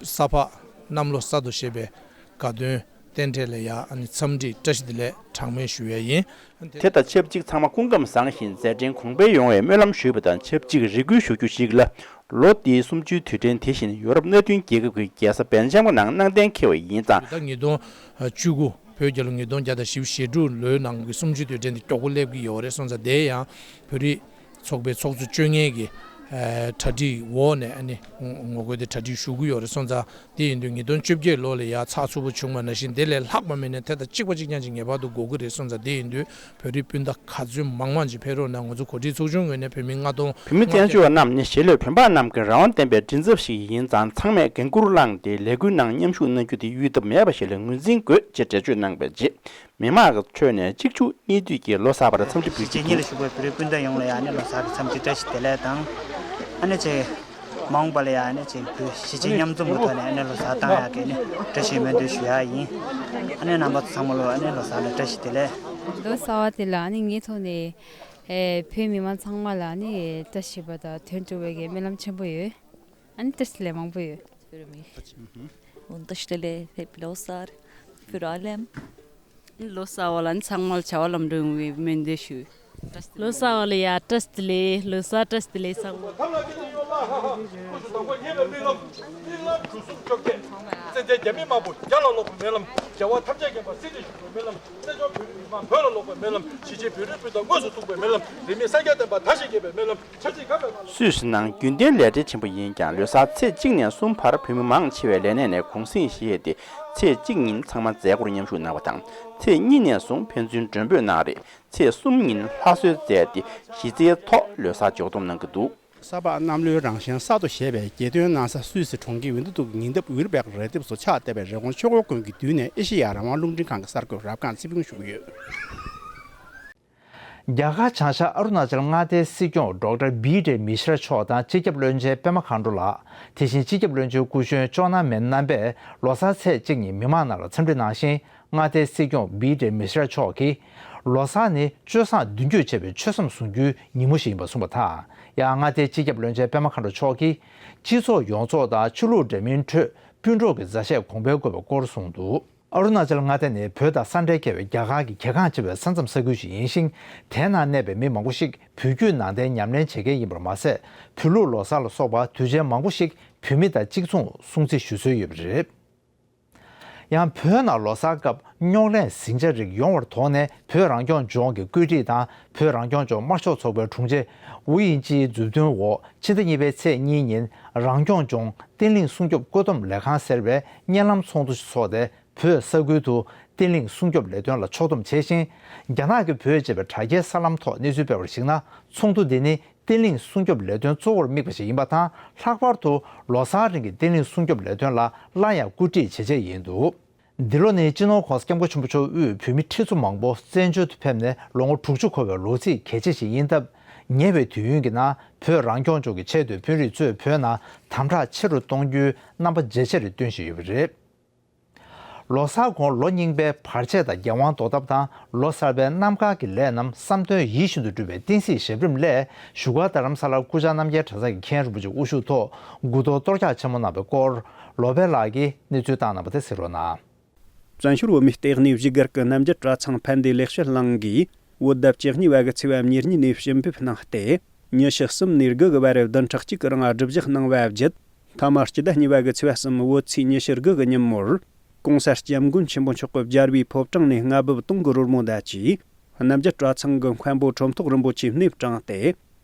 ས་ཕག་གནམ་ལོ་གསར་དུ་བཞད་པའི་དགའ་སྟོན་རྟེན་འབྲེལ་ལ་ཡ་ཨ་ནི་འཚམས་འདྲི་བཀྲ་ཤིས་བདེ་ལེགས་གྲངས་མེད་ཞུ་ཡ་ཡིན། དེ་དང་ཆབས་ཅིག་ཚང་མ་སྐུ་ཁམས་བཟང་ཞིང་མཛད་འཕྲིན་གོང་འཕེལ་ཡོང་བའི་སྨོན་ལམ་ཞུས་པ་དང་ཆབས་ཅིག་རེ་སྐུལ་ཞུ་རྒྱུ་ཞིག་ལ། ལོ་འདིའི་གསུམ་བཅུའི་དུས་དྲན་དེ་བཞིན་ཡོ་རོབ་མནའ་མཐུན་རྒྱལ་ཁབ་ཀྱི་རྒྱལ་ས་སྦེལ་ཇམ་གྱི་ནང་གནང་གཏན་འཁེལ་བ་ཡིན་ཙང་། ད་ཉིས་སྟོང་བཅུ་དགུ་བོད་རྒྱལ་ལོ་ཉིས་སྟོང་བརྒྱ་དང་བཞི་བཅུ་ཞེ་དྲུག་ལོའི་ནང་གི་གསུམ་བཅུའི་དུས་དྲན་དེ་མགྱོགས་པོ་སླེབས་ཀྱི་ཡོད་རེད་སོང་ཙང་དེ་ཡང་བོད་རིགས་ཚོགས་པའི་ཚོགས་གཙོ་བཅོ་ལྔའི་གི་གྲ་སྒྲིག་འོག་ནས་ཨ་ནི་ངོ་རྒོལ་དེ་གྲ་སྒྲིག་ཞུ་གི་ཡོད་རེད་སོང་ཙང་དེ་ཡིན་དུས་ཉིས་སྟོང་བཅོ་བརྒྱད་ལོ་ལ་ཡ་ཚགས་ཚུད་པོ་བྱུང་བ་ནང་བཞིན་དེ་ལས་ལྷག་པ་མིན་ན་དེ་དང་གཅིག་པ་གཅིག་རྐྱང་ཅིག་ངེས་པར་དུ་དགོས་ཀྱི་རེད་སོང་ཙང་དེ་ཡིན་དུས་བོད་རིགས་སྤུན་ཟླ་ག་ཚོད་མང་མང་ཅིག་ཕེབས་རོགས་གནང་། ང་ཚོ་གོ་སྒྲིག་ཚོགས་ཆུང་ངོས་ནས་བོད་མི་ལྔ་སྟོང་བོད་མི་བཙན་བྱོལ་བ་རྣམས་ནི་གཞིས་ལུས་བོད་འབངས་རྣམས་ཀྱི་རང་དབང་ལྡན་པའི་མགྲིན་ཚབ་ཞིག་ཡིན་ཙང་ཚང་མས་འགན་འཁུར་བླངས་ཏེ་ལས་འགུལ་ནང་མཉམ་ཞུགས་གནང་རྒྱུ་དེ་གཡོལ་ཐབས་མེད་པ་ཞིག་ལ་ངོས་འཛིན་དགོས་ཅེས་འགྲེལ་བརྗོད་གནང་བའི་རྗེས། མི་མང་གི་ཁྲོད་ནས་གཅིག་མཇུག་གཉིས་མཐུད་ཀྱིས་ལོ་གསར་པར་འཚམས་འདྲི་ཕུལ་གྱིན་འདུག། གཞིས་བྱེས་གཉིས་ལ་བཞུགས་པའི་བོད་རིགས་སྤུན་ཟླ་ཡོངས་ལ་ཡང་ནས་ལོ་གསར་གྱི་འཚམས་འདྲི་བཀྲ་ཤིས་བདེ་ལེགས་དང་། ཨ་ནི་ཅེ། མ་འོངས་པ་ལ་ཡང་ནས་ཅེ་བོད་གཞིས་བྱེས་མཉམ་འཛོམས་ཀྱི་ཐོག་ནས་ཨ་ནི་ལོ་གསར་བཏང་ཡག་གི་ནི་བཀྲ་ཤིས་སྨོན་འདུན་ཞུ་ཡག་ཡིན། ཨ་ནི་རྣམ་པ་ཚོ་ཚང་མ་ལོ་ཨ་ནི་ལོ་གསར་ལ་བཀྲ་ཤིས་བདེ་ལེགས། ལོ་གསར་བ་དེ་ལ་ཨ་ནི་ངའི་ཐོག་ནས་ཨེ་བོད་མི་མང་ཚང་མ་ལ་ཨ་ནི་བཀྲ་ཤིས་པ་དང་དོན་འགྲུབ་པའི་གི་སྨོན་ལམ་ཆེན་པོ་ཡོད། ཨ་ནི་བཀྲ་ཤིས་བདེ་ལེགས་མང་པོ་ཡོད། བཀྲ་ཤིས་བདེ་ལེགས། Happy Losar. Für alle. ལོ་གསར་བ་ལ་ནི་ཚང་མ་ལ་བྱ་བ་ལམ་འགྲོ་ཡོང་བའི་སྨོན་འདུན་ཞུ། ལོ་གསར་བ་ལ་ཡ་བཀྲ་ཤིས་བདེ་ལེགས། ལོ་གསར་བཀྲ་ཤིས་བདེ་ལེགས་ཚང་མ། སུད་སི་ནང་རྒྱུན་ལྡན་ལས་བྲེལ་ཆེན་པོ་ཡིན་ཀྱང་ལོ་གསར་ཚེས་གཅིག་ནས་གསུམ་བར་བོད་མི་མང་ཆེ་བས་ལས་གནས་ནས་གུང་གསེང་བཞེས་ཏེ་ཚེས་གཅིག་ཉིན་ཚང་མ་མཛད་སྒོར་མཉམ་ཞུགས་གནང་བ་དང་ཚེས་གཉིས་ནས་བཟུང་ཕན་ཚུན་མགྲོན་འབོད་གནང་རེས། ཚེས་གསུམ་ཉིན་ལྷ་གསོལ་མཛད་དེ་གཞི་རྩའི་ཐོག་ལོ་གསར་འཇོག་སྡོམ་གནང་གི་འདུག། ས་ཕག་གནམ་ལོའི་རང་བཞིན་གསར་དུ་བཞད་པའི་རྒྱལ་སྟོན་གནང་ས་སུད་སི་གྲོང་ཁྱེར་ཝིན་ཏུ་ཏུག་ཉེ་འདབས་ཝིལ་བེག་རི་ལྡེབས་སུ་ཆགས་བསྡད་པའི་རི་ཀོན་ཆོས་འཁོར་དགོན་གྱི་མདུན་ནས་ཨེ་ཤེ་ཡ་རང་དབང་རླུང་འཕྲིན་ཁང་གི་གསར་འགོད་རབ་སྒང་ཚེ་ཕུན་ཞུ་གི་ཡོད། རྒྱ་གར་བྱང་ཤར་ཨ་རུ་ན་ཅལ་མངའ་སྡེའི་སྲིད་སྐྱོང་ཌོག་ཊར་བི་ཌི་མི་ཤི་ར་མཆོག་དང་སྤྱི་ཁྱབ་བློན་ཆེན་པད་མ་མཁའ་འགྲོ་ལགས། དེ་བཞིན་སྤྱི་ཁྱབ་བློན་ཆེན་སྐུ་གཞོན་ལྕོགས་ན་མེན་རྣམ་པས་ལོ་གསར་ཚེས་གཅིག་ཉིན་མི་མང་རྣམས་ལ་འཚམས་འདྲི་གནང་ཞིང་། མངའ་སྡེའི་སྲིད་སྐྱོང་བི་ཌི་མི་ཤི་ར་མཆོག་གིས། ལོ་གསར་ནི་སྤྱོད་བཟང་མདུན་སྐྱོད་བྱེད་པའི་ཆོས་བཟང་ཟུང་འཇུག་ཉིན་མོ་ཞིག་ཡིན་པ་གསུངས་པ་དང་། ཡང་མངའ་སྡེའི་སྤྱི་ཁྱབ་བློན་ཆེན་པད་མ་མཁའ་འགྲོ་མཆོག་གིས། སྤྱི་ཚོགས་ཡོངས་རྫོགས་དང་ཆོས་ལུགས་འདྲ་མིན་ཁྲོད་སྤུན་གྲོགས་ཀྱི་མཛའ་བཤེས་གོང་འཕེལ་དགོས་པའི་སྐོར་གསུངས་འདུག། ཨ་རུ་ན་ཅལ་མངའ་སྡེ་ནི་བོད་དང་ས་འབྲེལ་མཁས་པའི་རྒྱ་གར་གྱི་གལ་འགངས་ཆེ་བའི་ས་མཚམས་ས་ཁུལ་ཞིག་ཡིན་ཞིང་། དེའི་ནང་གནས་པའི་མི་མང་པོ་ཞིག་བོད་བརྒྱུད་ནང་བསྟན་ཉམས་ལེན་བྱེད་མཁན་ཡིན་པར་མ་ཟད། བོད་ལུགས་ལོ་གསར་ལ་སོགས་པ་དུས་ཆེན་མང་པོ་ཞིག་བོད་མི་དང་གཅིག་མཚུངས་སྲུང་བརྩི་ཞུ་སྲོལ་ཡོད་པ་རེད། ཡང་བོད་ནང་ལོ་གསར་སྐབས་རྙོག་གླེང་ཟིང་ཆ་རིགས་ཡོང་བར་དོགས་ནས། བོད་རང་སྐྱོང་ལྗོངས་ཀྱི་བཀོད་སྒྲིག་དང་བོད་རང་སྐྱོང་ལྗོངས་དམར་ཤོག་ཚོགས་པའི་དྲུང་ཆེ་ཝུའུ་དབྱིང་ཅིའི་མཛུབ་སྟོན་འོག་ཕྱི་ཟླ་གཉིས་པའི་ཚེས་གཉིས་ཉིན་རང་སྐྱོང་ལྗོངས་བརྟན་ལྷིང་སྲུང་སྐྱོབ་བཀོད་འདོམས་ལས་ཁང་ཟེར་བས་བརྙན་ལམ་ཚོགས་འདུ་ཞིག་འཚོགས་ཏེ། བོད་ས་ཁུལ་དུ་བརྟན་ལྷིང་སྲུང་སྐྱོབ་ལས་དོན་ལ་ཕྱོགས་བསྡོམས་བྱས་ཤིང་། རྒྱ་ནག་གིས་བོད་ཅེས་པའི་དྲ་རྒྱའི་གསར་ལམ་ཐོག་གནས་ཚུལ་སྤེལ་བར་གཞིགས་ན། ཚོགས་འདུ་འདི་ནི་བརྟན་ལྷིང་སྲུང་སྐྱོབ་ལས་དོན་གཙོ་བོར་དམིགས་པ་ཞིག་ཡིན་པ་དང་། ལྷག་པར་དུ་ལོ་གསར་རིང་གི་བརྟན་ལྷིང་སྲུང་སྐྱོབ་ལས་དོན་ལ་སླར་ཡང་སྐུལ་ཁྲིད་བྱེད་ཆེད་ཡིན་འདུག། འདི་ལོ་ནི་སྤྱི་ནོར་༸གོང་ས་༸སྐྱབས་མགོན་ཆེན་པོ་མཆོག་དབུས་བོད་མི་ཁྲི་ཚོ་མང་པོ་བཙན་བྱོལ་དུ་ཕེབས་ནས་ལོ་ངོ་དྲུག་ཅུ་འཁོར་བའི་ལོ་ཚིགས་གལ་ཆེ་ཞིག་ཡིན་སྟབས། ཉེ་བའི་དུས་ཡུན་གྱི་ནང་བོད་རང་སྐྱོང་ལྗོངས་ཀྱི་ཆེས་མཐོའི་དཔོན་རིགས་ཚོས་བོད་ནང་དམ་དྲག་ཆེ་རུ་གཏོང་རྒྱུའི་རྣམ་པ་ཇེ་ཆེར་སྟོན་བཞིན་ཡོད་པ་རེད། ལོ་གསར་གོང་ལོ་རྙིང་པའི་བར་ཆད་དང་འགན་དབང་ཟློག་ཐབས་དང་། ལོ་གསར་པའི་གནམ་གང་གི་ལས་རྣམས་བསམ་དོན་ཡིད་བཞིན་དུ་འགྲུབ་པའི་བསྟན་སྲིད་ཞབས་རིམ་སླད། བཞུགས་སྒར་རྡ་རམ་ས་ལར་སྐུ་བཅར་རྣམ་རྒྱལ་གྲྭ་ཚང་གི་མཁན་རིན་པོ་ཆེ་དབུ་བཞུགས་ཐོག་དགུ་གཏོར་གཏོར་རྒྱག་ཆེན་མོ་གནང་བའི་སྐོར། ལོ་པཎ་ལགས་ཀྱིས་གནས་ཚུལ་བཏང་གནང་བ་དེ་གཟིགས་རོགས་གནང་། བཙན་བྱོལ་བོད་མིའི་ལྟེ་གནས་བཞུགས་སྒར་གྱི་རྣམ་རྒྱལ་གྲྭ་ཚང་ཕན་བདེ་ལེགས་བཤད་གླིང་གིས། བོད་ཟླ་བཅུ་གཉིས་པ་གི་ཚེས་པ་ཉེར་གཉིས་ནས་ཞུ་འབུལ་གནང་སྟེ། ཉི་ཤུ་གསུམ་ནས་དགུ་གི་བར་བདུན་ཕྲག་གཅིག་གི་རིང་སྒྲུབ་བཞག་གནང་བ་བརྒྱུད། མཐའ་མ་སྤྱི་ཟླ་གཉིས་པ་གི་ཚེས་པ་གསུམ་བོད་ཚེས་ཉི་ཤུ་དགུ་གི་ཉིན་མོར། ༸གོང་ས་༸སྐྱབས་མགོན་ཆེན་པོ་མཆོག་གི་རྒྱལ་བའི་ཕོ་བྲང་ནས་རྔ་འབུབ་དུང་གི་རོལ་མོ་བརྡབས་ཀྱིས། རྣམ་རྒྱལ་གྲྭ་ཚང་གི་མཁན་པོ་ཁྲོམ་ཐོག་རིན་པོ་ཆེའི་སྣེ་དྲངས་ཏེ།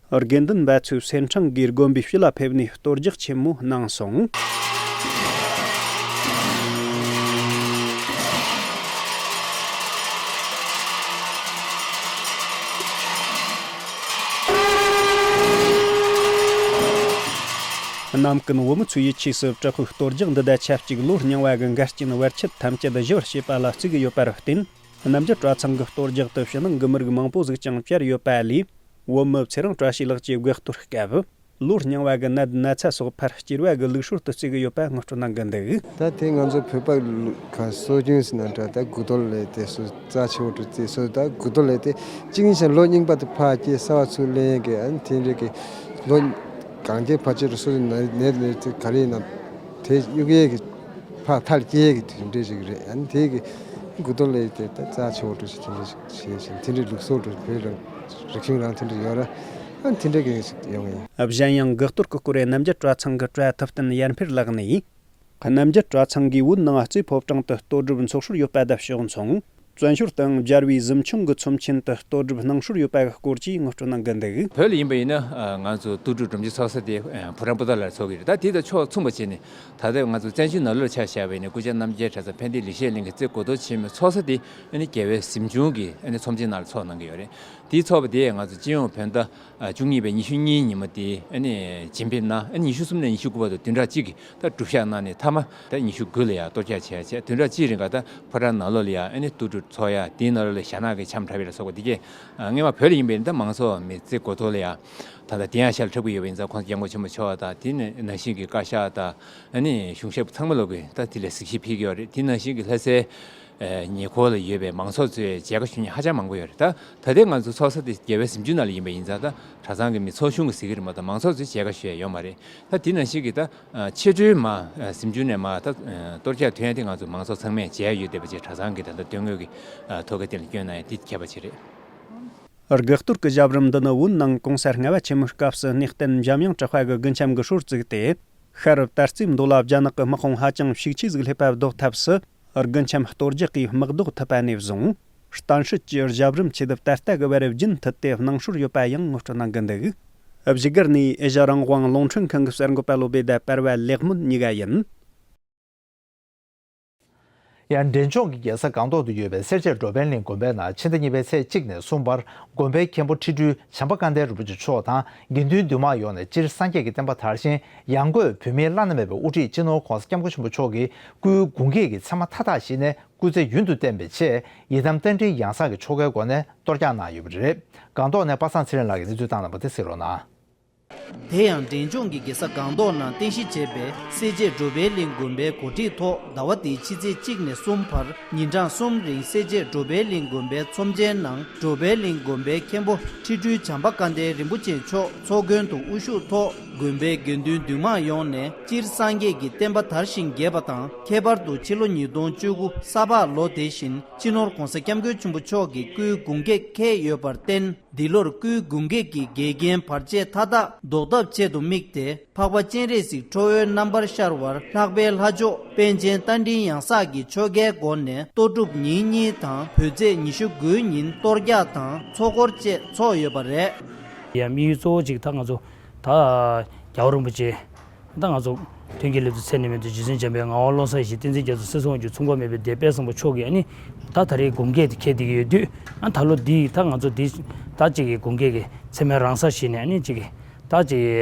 དགེ་འདུན་པ་ཚོས་སེ་འབྲང་གི་དགོན་པའི་དཀྱིལ་ལ་ཕེབས་ནས་གཏོར་རྒྱག་ཆེན་མོ་གནང་སོང་། ནམ་ཀུན་བོད་མི་ཚོའི་ཡིད་ཆེས་སུ་དྲག་པོའི་གཏོར་རྒྱག་འདི་དང་ཆབས་ཅིག་ལོ་རྙིང་བ་གི་འགལ་རྐྱེན་བར་ཆད་ཐམས་ཅད་ཞི་བར་བྱེད་པ་ལ་བརྩི་གི་ཡོད་པར་བརྟེན། རྣམ་རྒྱལ་གྲྭ་ཚང་གི་གཏོར་རྒྱག་ཏུ་ཕྱི་ནང་གི་མི་རིགས་མང་པོ་ཟིག་ཀྱང་བཅར་ཡོད་པ་ལས། བོད་མི་ཚེ་རིང་བཀྲ་ཤིས་ལགས་ཀྱིས་དགུ་གཏོར་སྐབས། ལོ་རྙིང་བ་གི་ནད་ན་ཚ་སོགས་ཕར་བསྐྱུར་བ་གི་ལུགས་སྲོལ་དུ་བརྩི་གི་ཡོད་པ་ངོ་སྤྲོད་གནང་གི་འདུག། ད་དེ་ང་ཚོ་བོད་པ་ལུ་ག་སྲོལ་རྒྱུན་ཟེར་ན་འདྲ། ད་དགུ་གཏོར་ལས་དེ་སུ་རྩ་ཆེ་བོ་འགྲོ་རྩིས་སུ། ད་དགུ་གཏོར་ལས་དེ་གཅིག་ཡིན་ཞིང་ལོ་རྙིང་པ་དེ་ཕར་སྐྱེལ་གསར་བ་ཚུར་ལེན་གི། ཨ་ནི་དེ་འདྲ་གི་ལོ་གང་སྐྱེལ་ཕར་སྐྱེལ་རུ་སུ་ནད་ནད་ནད་དེ་ག་རེ་ཡིན་ན་དེ་གཡུག་ཡས་གི་ཕར་ཐལ་སྐྱེལ་གི་དེ་འདྲ་ཞིག་རེད། ཨ་ནི་དེ་གི་དགུ་གཏོར་ལས་དེ་ད་རྩ་ཆེ་བོ་འགྲོ་ཞིག་དེ་འདྲ་ཞིག་བྱས་ཤིང་། དེ་འདྲའི་ལུགས་སྲོལ་འགྲོ་བོད་རང་རིག་གཞུང་རང་དེ་འདྲ་ཡོད་ར། ཨ་ནི་དེ་འདྲ་གི་ཞིག་ཡོང་ངེས། གཞན་ཡང་དགུ་གཏོར་གྱི་སྐོར་རྣམ་རྒྱལ་གྲྭ་ཚང་གི་གྲྭ་ཐུབ་བསྟན་ཡར་འཕེལ་ལགས་ནས། རྣམ་རྒྱལ་གྲྭ་ཚང་གིས་བོད་ནང་རྩེ་ཕོ་བྲང་དུ་གཏོར་སྒྲུབ་འཚོགས་སྲོལ་ཡོད་པ་དང་ཕྱོགས་མཚུངས། བཙན་བྱོལ་དུའང་རྒྱལ་བའི་གཟིམ་ཆུང་གི་ཚོམས་ཆེན་དུ་གཏོར་སྒྲུབ་གནང་སྲོལ་ཡོད་པ་གི་སྐོར་གྱིས་ངོ་སྤྲོད་གནང་གི་འདུག། བོད་ལ་ཡིན་པ་ཡིན་ན་ང་ཚོ་དུར་ཁྲོད་སྒྲུབ་མཆོད་ཚོགས་ས་དེ་བུ་རམ་བུ་ཏ་ལ་ཚོགས་ཀྱི་རེད། ད་དེ་དང་ཕྱོགས་མཚུངས་པ་བྱས་ནས་ད་ལྟ་ང་ཚོ་བཙན་བྱོལ་ནང་ལོགས་ལ་ཆ་བཞག་པ་ཡིན་ན་སྐུ་བཅར་རྣམ་རྒྱལ་གྲྭ་ཚང་ཕན་བདེ་ལེགས་བཤད་གླིང་གི་རྩེ་དགུ་གཏོར་ཆེན་མོའི་ཚོགས་ས་དེ་ཨ་ནི་རྒྱལ་བའི་གཟིམ་ཆུང་གི་ཨ་ནི་ཚོམས་ཆེན་ནང་ལ་ཚོགས་གནང་གི་ཡོད་རེད། དེའི་ཚོགས་པ་དེས་ང་ཚོ་སྤྱི་ཡོངས་བོད་ཟླ་བཅུ་གཉིས་པའི་ཉི་ཤུ་གཉིས་ཉིན་མོ་དེ་ཨ་ནི་བྱིན་འབེབས་གནང་། ཨ་ནི་ཉི་ཤུ་གསུམ་ནས་ཉི་ཤུ་དགུ་བར་དུ་བདུན་ཕྲག་གཅིག་གི་ད་སྒྲུབ་བཞག་གནང་ནས། མཐའ་མ་ད་ཉི་ཤུ་དགུ་ལ་ཡང་གཏོར་རྒྱག་བྱས་བྱས། བདུན་ཕྲག་གཅིག་རིང་ག་ད་ཕོ་བྲང་ནང་ལོགས་ལ་ཡང་ཨ་ནི་དུར་ཁྲོད་ཚོགས་ཡ། དེའི་ནང་ལོགས་ལ་ཞྭ་ནག་གི་འཆམ་འཁྲབ་ཡ་ལ་སོགས་པ་འདི་གས། ཨ་སྔོན་མ་བོད་ལ་ཡིན་པའི་ད་མང་ཚོགས་མི་རྩེ་དགུ་གཏོར་ལ་ཡང་ད་ལྟ་དེ་ཡང་ཞལ་འཁྲབ་ཀྱི་ཡོད་པ་ཡིན་ཙང་། ༸གོང་ས་༸སྐྱབས་མགོན་ཆེན་པོ་མཆོག་དང་དེ་ནང་བཞིན་གྱི་བཀའ་ཤག་དང་ཨ་ནི་གཞུང་ཞབས་ཚང་མ་ལོག་གིས་ད་དེ་ལ་གཟིགས་ཞིབ་ཕེབས་ཀྱི་ཡོད་རེད། དེ་ནང་བཞིན་གྱི་ལྷ་སའི་ཉེ་འཁོར་ལ་ཡོད་པའི་མང་ཚོགས་ཚོས་མཇལ་ཁ་ཞུ་མཁན་ཧ་ཅང་མང་པོ་ཡོད་རེད། ད་ད་ལྟའི་ང་ཚོ་ཚོགས་ས་དེ་རྒྱལ་བའི་གཟིམ་ཆུང་ནང་ལ་ཡིན་པ་ཡིན་ཙང་། ད་གྲྭ་ཚང་གི་མི་ཚོགས་ཆུང་གིས་གཟིགས་ཀྱི་རེད་མ་གཏོགས་མང་ཚོགས་ཚོས་མཇལ་ཁ་ཞུ་ཡ་ཡོད་མ་རེད། ད་དེ་ནང་བཞིན་གྱི་ད་ཕྱི་དྲོའི་མར་གཟིམ་ཆུང་ནས་མར་ད་གཏོར་རྒྱག་ཐོན་ཡ་དེ་ང་ཚོ་མང་ཚོགས་ཚང་མས་མཇལ་ཡ་ཡོད་བསྡད་པ་བཅས་གྲྭ་ཚང་གི་ད་ལྟ་དོན་དངོས་ཀྱི་ཐོག་གི་དེ་ལ་བསྐྱོན་གནང་ཡ་དེ་ཁྱད་པར་ཅིག་རེད། དགུ་གཏོར་གྱི་ཞབས་རིམ་འདི་ནི་བོད་ནང་གོང་ས་ལྔ་པ་ཆེན་མོའི་སྐབས་སུ་གནས་བརྟན་འཇམ་དབྱངས་གྲགས་པ་གི་དགུན་འཆམ་གྱི་སྲོལ་བཙུགས་ཏེ། ཤར་དར་རྩེ་མདོ་ལ་རྒྱ་ནག་གི་དམག་དཔུང་ཧ་ཅང་ཤུགས་ཆེ་ཟིག་སླེབས་པ་བཟློག་ཐབས་སུ། དགུན་འཆམ་གཏོར་རྒྱག་གིས་དམག་ཟློག་ཐུབ་པ་ནས་བཟུང་། གཏམ་བཤད་ཀྱི་ཞབས་རིམ་ཆེད་དུ་ད་ལྟ་གི་བར་རྒྱུན་མཐུད་དེ་གནང་སྲོལ་ཡོད་པ་ཡང་ངོ་སྤྲོད་གནང་གི་འདུག། བཞུགས་སྒར་ནས་ཨེ་ཤ་རང་དབང་རླུང་འཕྲིན་ཁང་གི་གསར་འགོད་པ་བློ་བྷེ་དང་པར་བ་ལེགས་སྨོན་གཉིས་ཀ་ཡིན། ཡང་འབྲས་ལྗོངས་ཀྱི་རྒྱལ་ས་སྒང་ཏོག་ཏུ་ཡོད་པའི་སེར་བྱེས་འགྲོ་ཕན་གླིང་དགོན་པའི་ནང་ཕྱི་ཟླ་གཉིས་པའི་ཚེས་གཅིག་ནས་གསུམ་བར་དགོན་པའི་མཁན་པོ་ཁྲི་སྤྲུལ་བྱམས་པ་དཀར་ལྡན་རིན་པོ་ཆེ་མཆོག་དང་དགེ་འདུན་འདུས་མང་ཡོངས་ནས་སྤྱིར་སངས་རྒྱས་ཀྱི་བསྟན་པ་དར་ཞིང་ཡང་སྒོས་བོད་མིའི་བླ་ན་མེད་པའི་དབུ་ཁྲིད་སྤྱི་ནོར་༸གོང་ས་༸སྐྱབས་མགོན་ཆེན་པོ་མཆོག་གི་སྐུའི་དགུང་འགྱེད་ཀྱི་མཚན་མ་མཐའ་དག་བཞེས་ནས། སྐུ་ཚེ་ཡུན་དུ་བརྟན་པའི་ཆེད་ཡི་དམ་རྟ་མགྲིན་ཡང་གསང་གི་ཆོ་གའི་སྒོ་ནས་གཏོར་རྒྱག་གནང་ཡོད་པ་རེད། སྒང་ཏོག་ནས་པ་སངས་ཚེ་རིང་ལགས་ཀྱིས་གནས་ཚུལ་བཏང་གནང་པ་དེ་གཟིགས་རོགས་གནང་། དེ་ཡང་འབྲས་ལྗོངས་ཀྱི་རྒྱལ་ས་སྒང་ཏོག་ནང་རྟེན་གཞི་བྱས་པའི་སེར་བྱེས་འགྲོ་ཕན་གླིང་དགོན་པའི་གོ་སྒྲིག་ཐོག་ཟླ་བ་འདིའི་ཕྱི་ཚེས་གཅིག་ནས་གསུམ་བར་ཉིན་གྲངས་གསུམ་རིང་སེར་བྱེས་འགྲོ་ཕན་གླིང་དགོན་པའི་ཚོམས་ཆེན་ནང་འགྲོ་ཕན་གླིང་དགོན་པའི་མཁན་པོ་ཁྲི་སྤྲུལ་བྱམས་པ་དཀར་ལྡན་རིན་པོ་ཆེ་མཆོག་ཚོགས་མགོན་དུ་དབུ་བཞུགས་ཐོག་དགོན་པའི་དགེ་འདུན་འདུས་མང་ཡོངས་ནས་སྤྱིར་སངས་རྒྱས་ཀྱི་བསྟན་པ་དར་ཞིང་རྒྱས་པ་དང་། ཁྱད་པར་དུ་ཕྱི་ལོ་ཉིས་སྟོང་བཅུ་དགུ་ས་ཕག་ལོ་དེ་བཞིན་སྤྱི་ནོར་༸གོང་ས་༸སྐྱབས་མགོན་ཆེན་པོ་མཆོག་གི་སྐུའི་དགུང་འགྱེད་འཁེལ་ཡོད་པར་བརྟེན། འདི་ལོར་སྐུའི་དགུང་འགེབས་ཀྱི་འགལ་རྐྱེན་བར་ཆད་མཐའ་དག་ཟློག་ཐབས་ཆེད་དུ་དམིགས་ཏེ། འཕགས་པ་སྤྱན་རས་གཟིགས་ཁྲོ་བོའི་རྣམ་པར་ཤར་བར་ལྷག་པའི་ལྷ་མཆོག་པཎ་ཆེན་རྟ་མགྲིན་ཡང་གསང་གི་ཆོ་གའི་སྒོ་ནས་གཏོར་སྒྲུབ་ཉིན་གཉིས་དང་། བོད་ཚེས་ཉི་ཤུ་དགུའི་ཉིན་གཏོར་རྒྱག་དང་ཚོགས་འཁོར་བཅས་ཚོགས་ཡོད་པ་རེད། ཡང་དམིགས་ཡུལ་གཙོ་བོ་གཅིག་ད་ང་ཚོ་ད་རྒྱལ་བ་རིན་པོ་ཆེ། ད་ང་ཚོ་མཐུན་རྐྱེན་སླེབས་དུས་ཚེ་ནི་མེད་དུ་རྗེ་བཙུན་འཇམ་པའི་ངག་དབང་ཀློང་གསལ་ཞེས་བསྟན་འཛིན་རྒྱ་མཚོ་སྲིད་གསུམ་དབང་སྒྱུར་མཚུངས་པ་མེད་པའི་སྡེ་དཔལ་བཟང་པོ་མཆོག་གིས་ཨ་ནི་ད་ད་རེས་དགུང་འགེབས་དེ་འཁེལ་བསྡད་ཀྱི་ཡོད་དུས། ཨ་ད་ལོ་འདི་ད་ང་ཚོ་འདི་ད་གཅིག་གི་དགུང་འགེབས་ཀྱི་མཚན་མོའི་རང་སར་བཞེས་ནས་ཨ་ནི་གཅིག་གི་ད་གཅིག་གི་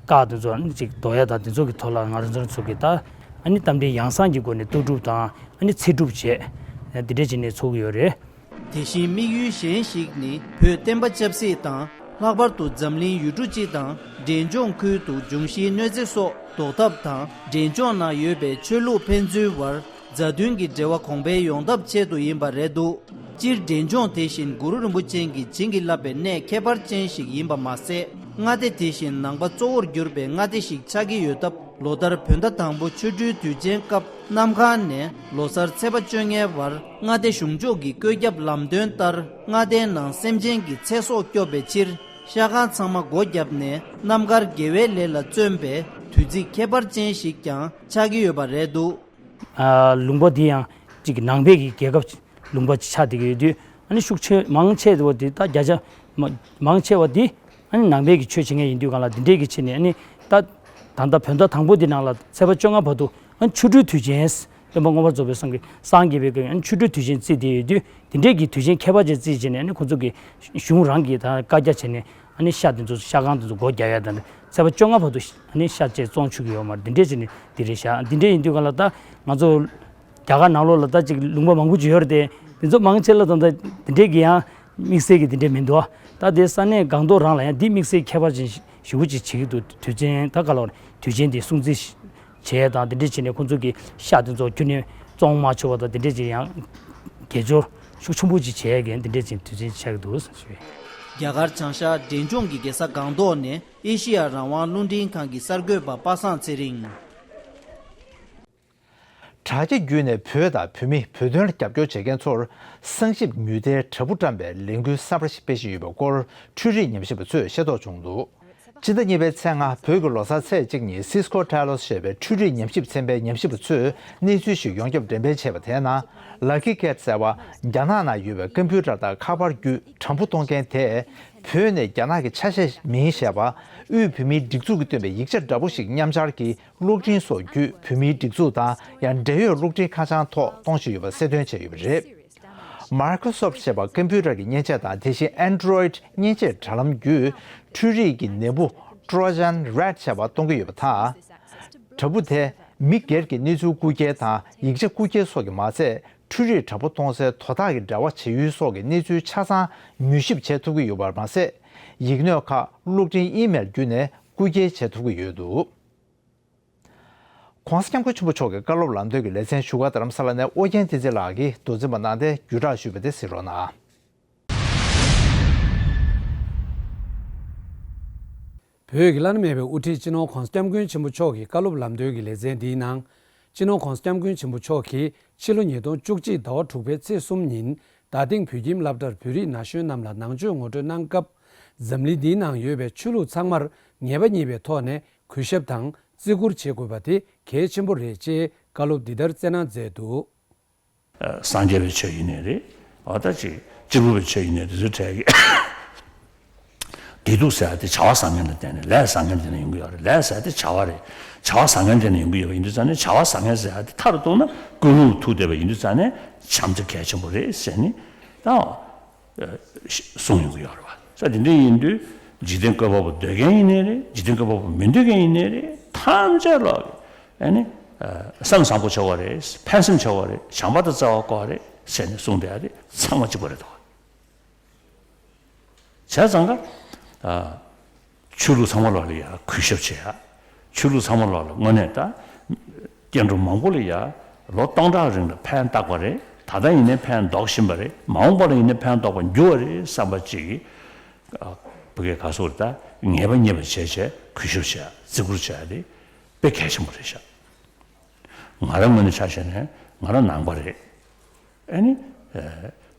བཀའ་དེ་ཚོ་ཨ་ནི་གཅིག་ཟློག་ཡ་དང་དེ་ཚོ་གི་ཐོག་ལ་ང་རང་ཚོ་གི་ད་ཨ་ནི་རྟ་མགྲིན་ཡང་གསང་གི་སྒོ་ནས་གཏོར་སྒྲུབ་དང་ཨ་ནི་ཚེ་སྒྲུབ་བྱས་འདི་འདྲས་བྱས་ནས་ཚོགས་ཀྱི་ཡོད་རེད། དེ་བཞིན་དམིགས་ཡུལ་གཞན་ཞིག་ནི་བོད་བསྟན་པ་ཆབ་སྲིད་དང་། ལྷག་པར་དུ་འཛམ་གླིང་ཡུལ་གྲུ་སྤྱི་དང་འབྲས་ལྗོངས་ཁུལ་དུ་འབྱུང་བཞིའི་གནོད་འཚེ་སོགས་ཟློག་ཐབས་དང་། འབྲས་ལྗོངས་ནང་ཡོད་པའི་ཆོས་ལུགས་ཕན་ཚུན་བར་མཛའ་མཐུན་གྱི་འབྲེལ་བ་གོང་འཕེལ་ཡོང་ཐབས་ཆེད་དུ་ཡིན་པ་རེད་འདུག་སྤྱིར་འབྲས་ལྗོངས་དེ་བཞིན་གུ་རུ་རིན་པོ་ཆེ་གིས་བྱིན་གྱིས་བརླབས་པའི་གནས་ཁྱད་པར་ཅན་ཞིག་ཡིན་པ་མ་ཟད། མངའ་སྡེ་དེ་བཞིན་ནང་པ་གཙོ་བོར་གྱུར་པའི་མངའ་སྡེ་ཞིག་ཆགས་ཀྱི་ཡོད་སྟབས། ལོ་ལྟར་བོད་ཟླ་དང་པོ་ཆོ་འཕྲུལ་དུས་ཆེན་སྐབས་གནམ་གང་ནས་ལོ་གསར་ཚེས་པ་བཅོ་ལྔའི་བར་མངའ་སྡེ་གཞུང་ཕྱོགས་ཀྱི་བཀོད་ཁྱབ་ལམ་སྟོན་ལྟར་མངའ་སྡེའི་ནང་སེམས་ཅན་གྱི་ཚེ་སྲོག་སྐྱོབ་པའི་ཕྱིར་ཤ་ཁང་ཚང་མ་སྒོ་བརྒྱབ་ནས་རྣམ་དཀར་དགེ་བའི་ལས་ལ་བརྩོན་པའི་དུས་ཚིགས་ཁྱད་པར་ཅན་ཞིག་ཀྱང་ཆགས་ཀྱི་ཡོད་པ་རེད་འདུག་ཨ། ལུང་པ་འདི་ཡང་གཅིག་ནང་པའི་གི་རྒྱལ་ཁབ་ལུང་པ་ཆགས་བསྡད་ཀྱི་ཡོད་དུས། ཨ་ནི་ཤུགས་ཆེ་མང་ཆེ་བ་འདི་ད་བརྒྱ་ཆ་མ་མང་ཆེ་བ་འདི་ཨ་ནི་ནང་པའི་གི་ཆོས་བྱེད་མཁན་ཡིན་དུས་གང་ལ་འདི་འདྲའི་གི་ཆེད་ནས་ཨ་ནི་ད་ད་ལྟ་བོད་ཟླ་དང་པོ་འདི་ནང་ལ་ཚེས་པ་བཅོ་ལྔ་བར་དུ་ཨ་ནི་ཆོ་འཕྲུལ་དུས་ཆེན། སྟོན་པ་མངོན་པར་རྫོགས་པའི་སངས་རྒྱས་སངས་རྒྱས་པའི་གི་ཨ་ནི་ཆོ་འཕྲུལ་དུས་ཆེན་བརྩིས་བསྡད་ཡོད་དུས། འདི་འདྲའི་གི་དུས་ཆེན་ཁྱད་པར་ཅན་བརྩིས་བྱས་ནས་ཨ་ནི་ཁོང་ཚོ་གི་གཞུང་རང་གི་ད་བཀའ་རྒྱ་བྱས་ནས་ཨ་ནི་ཤ་དེ་ཚོ་ཤ་ཁང་དེ་ཚོ་སྒོ་རྒྱག་ཡ་དང་། ཚེས་པ་བཅོ་ལྔ་བར་དུ་ཨ་ནི་ཤ་བཅས་བཙོང་ཆོག་གི་ཡོད་མ་རེད། འདི་འདྲས་བྱས་ནས་འདི་རེད་བཞག་འདི་འདྲས་ཡིན་དུས་གང་ལ་ད་ང་ཚོ་རྒྱ་གར་ནང་ལོགས་ལ་ད་ཅིག་ལུང་པ་མང་པོ་ཅིག་ཡོད་རེད་དེ། དེ་ཚོ་མང་ཆེ་ལ་ད་ད་འདི་འདྲས་གི་ཡང་དམིགས་བསལ་གི་འདི་འདྲས་མི་འདུག་ད་དེ་ས་གནས་སྒང་ཏོག་རང་ལ་ཡང་འདི་དམིགས་བསལ་ཁྱད་པར་ཅན་ཞེ་པོ་ཅིག་བྱེད་ཀྱི་འདུག་དུས་ཆེན་ད་ག་ལ་དུས་ཆེན་འདི་སྲུང་བརྩི་བྱས་དང་འདི་འདྲས་བྱས་ནས་ཁོང་ཚོ་གི་ཤ་དེ་ཚོ་ཁྱོན་ནས་བཙོང་མ་ཆོག་པ་དང་འདི་འདྲས་ཅིག་ཡང་དགེ་སྦྱོར་ཤུགས་ཆེན་པོ་ཅིག་བྱས་ཀྱི་འདི་འདྲས་ཅིག་དུས་ཆེན་ཆགས་ཀྱི་འདུག་ཞུ། རྒྱ་གར་བྱང་ཤར་འབྲས་ལྗོངས་ཀྱི་རྒྱལ་ས་སྒང་ཏོག་ནས་ཨེ་ཤི་ཡ་རང་དབང་རླུང་འཕྲིན་ཁང་གི་གསར་འགོད་པ་པ་སངས་ཚེ་རིང་། དྲ་རྒྱ་བརྒྱུད་ནས་བོད་དང་བོད་མི་བོད་དོན་ལ་རྒྱབ་སྐྱོར་བྱེད་མཁན་ཚོར་གསང་ཞིབ་ཉུལ་ལྡན་དྲ་འབུ་བཀྲམ་པའི་ལས་འགུལ་གསར་པ་ཞིག་སྤེལ་བཞིན་ཡོད་པའི་སྐོར་འཕྲུལ་རིག་ཉམས་ཞིབ་པ་ཚོས་ཤེས་རྟོགས་བྱུང་འདུག་སྤྱི་ཟླ་གཉིས་པའི་ཚེས་ལྔ་བོད་ཀྱི་ལོ་གསར་ཚེས་གཅིག་ཉིན་Cisco Talos ཞེས་པའི་འཕྲུལ་རིག་ཉམས་ཞིབ་ཚན་པའི་ཉམས་ཞིབ་པ་ཚོས་གནས་ཚུལ་ཞིག་ཡོངས་ཁྱབ་འགྲེམས་སྤེལ་བྱས་པ་དེའི་ནང་། Lucky Cat ཟེར་བ་རྒྱ་ནག་ནང་ཡོད་པའི་ཀམ་པུ་ཊར་དང་ཁ་པར་བརྒྱུད་དྲ་འབུ་གཏོང་མཁན་དེས་བོད་ནས་རྒྱ་ནག་གི་ཆ་ཤས་མིན་ཞེས་པ་དབུས་བོད་མིའི་སྒྲིག་འཛུགས་ཀྱིས་བཏོན་པའི་ཡིག་ཆ་འདྲ་པོ་ཞིག་མཉམ་སྦྱར་གྱིས་གློག་འཕྲིན་སོགས་བརྒྱུད་བོད་མིའི་སྒྲིག་འཛུགས་དང་ཡང་འབྲེལ་ཡོད་གློག་འཕྲིན་ཁ་བྱང་ཐོག་གཏོང་བཞིན་ཡོད་པ་གསལ་སྟོན་བྱས་ཡོད་པ་རེད། Microsoft ཞེས་པ་ཀམ་པུ་ཊར་གྱི་མཉེན་ཆས་དང་དེ་བཞིན་Android མཉེན་ཆས་དྲ་ལམ་བརྒྱུད་འཕྲུལ་རིག་གི་ནད་འབུ་Trojan Rat ཞེས་པ་གཏོང་གི་ཡོད་པ་དང་། དྲ་འབུ་དེ་མི་སྒེར་གྱི་གནས་ཚུལ་རྐུ་འཁྱེར་དང་ཡིག་ཆ་རྐུ་འཁྱེར་སོགས་ཀྱིས་མ་ཚད་འཕྲུལ་རིག་དྲ་འབུ་གཏོང་སའི་དོ་བདག་གི་འབྲེལ་བ་བྱེད་ཡུལ་སོགས་ཀྱི་གནས་ཚུལ་ཆ་ཚང་མྱུལ་ཞིབ་བྱེད་ཐུབ་ཀྱི་ཡོད་པར་མ་ཟད། ཡིག་སྣོད་ཁག་གློག་འཕྲིན་ཨི་མེལ་བརྒྱུད་ནས་རྐུ་འཁྱེར་བྱེད་ཐུབ་ཀྱི་ཡོད་འདུག ྋགོང་ས་ྋསྐྱབས་མགོན་ཆེན་པོ་མཆོག་གི་བཀའ་སློབ་ལམ་སྟོན་གྱི་ལེ་ཚན་བཞུགས་སྒར་རྡ་རམ་ས་ལ་ནས་ཨོ་རྒྱན་བསྟན་འཛིན་ལགས་ཀྱིས་མདོ་འཛིན་པ་གནང་སྟེ་བརྒྱུད་བསྒྲགས་ཞུས་པ་དེ་གཟིགས་རོགས་གནང་། བོད་ཀྱི་བླ་ན་མེད་པའི་དབུ་ཁྲིད་སྤྱི་ནོར་ྋགོང་ས་ྋསྐྱབས་མགོན་ཆེན་པོ་མཆོག་གི་བཀའ་སློབ་ལམ་སྟོན་གྱི་ལེ་ཚན་འདིའི་ནང་། སྤྱི་ནོར་ྋགོང་ས་ྋསྐྱབས་མགོན་ཆེན་པོ་མཆོག་གིས་ཕྱི་ལོ་ཉིས་སྟོང་བཅུ་གཅིག་ཟླ་བ་དྲུག་པའི་ཚེས་གསུམ་ཉིན་རྡ་སྟེང་བོད་ཁྱིམ་སློབ་གྲྭར་བོད་རིགས་ན་གཞོན་རྣམས་ལ་ནང་ཆོས་ངོ་སྤྲོད་གནང་སྐབས། འཛམ་གླིང་འདིའི་ནང་ཡོད་པའི་ཆོས་ལུགས་ཚང་མར་ངེས་པ་རྙེད་པའི་ཐོག་ནས་གུས་ཞབས་དང་བརྩི་བཀུར་བྱེད་དགོས་པ་དེ་གལ་ཆེན་པོ་རེད་ཅེས་བཀའ་སློབ་འདི་ལྟར་སྩལ་གནང་མཛད་འདུག་སངས་རྒྱས་པའི་ཆོས་ཡིན་ནའི་རེད། འོ་ད་ཅིག་སྤྱིལ་བུ་པའི་ཆོས་ཡིན་ནའི་རེད། དེ་ཚོའི་གྲས་ཀྱི་བདེ་སྡུག་ཟེར་ཡ་དེ་བྱ་བ་བཟང་ངན་ལ་བརྟེན་ནས་ལས་བཟང་ངན་དེ་ནས་ཡོང་གི་ཡོད་རེད། ལས་ཟེར་ཡ་དེ་བྱ་བ་རེད། བྱ་བ་བཟང་ངན་དེ་ནས་ཡོང་གི་ཡོད་པ་ཡིན་དུས་ཙང་ནས་བྱ་བ་བཟང་ངན་ཟེར་ཡ་དེ་མཐར་གཏུགས་ན་ཀུན་སློང་ལ་ཐུག་བསྡད་པ་ཡིན་དུས་ཙང་ནས་བྱམས་བརྩེ་གལ་ཆེན་པོ་རེད་ཟེར་ནས་ད། གསུངས་ཡོང་གི་ཡོད་རེད་བ། ས་དེ་འདྲ་ཡིན་དུས་འཇིག་རྟེན་བཀོད་པ་པོ་འདོད་མཁན་ཡིན་ནའི་རེད། འཇིག་རྟེན་བཀོད་པ་པོ་མི་འདོད་མཁན་ཡིན་ནའི་རེད། ཐམས་ཅད་ལ་ཨ་ནི་སེམས་བཟང་པོ་བྱ་བ་རེད། ཕན་སེམས་བྱ་བ་རེད། བྱམས་པ་དང་བརྩེ་བ་དགོས་རེད་ཟེར་ནས་གསུངས་བསྡད་ཡ་དེ་ཚང་མ་གཅིག་པ་རེད་དོ། བྱས་ཙང་ཀ་ཆོས་ལུགས་ཚང་མ་ལོག་ལ་ཡ་གུས་ཞབས་བྱེད་ཡ། ཆོས་ལུགས་ཚང་མ་ལོག་ལ་དངོས་གནས་ད། སྐྱེ་འགྲོ་མང་པོ་ལ་ཡ་ལོ་སྟོང་ཕྲག་རིང་ལ་ཕན་བཏགས་པ་རེད། ད་ལྟ་ཡིན་ནའི་ཕན་འདོགས་བཞིན་པ་རེད། མ་འོངས་པ་ལ་ཡིན་ནའི་ཕན་ཐོགས་པ་འགྱུར་བ་རེད་བསམ་པ་ཅིག་ཨ། བུ་གའི་ག་སོགས་ད་ངེས་པ་རྙེད་པ་བྱས་བྱས་གུས་ཞབས་བྱས་བརྩི་བཀུར་བྱས་ཏེ་དཔེ་གལ་ཆེན་པོ་རེད་ཤག་ང་རང་ངོས་ནས་ཆ་བཞག་ནས་ང་རང་ནང་པ་རེད། ཨ་ནི།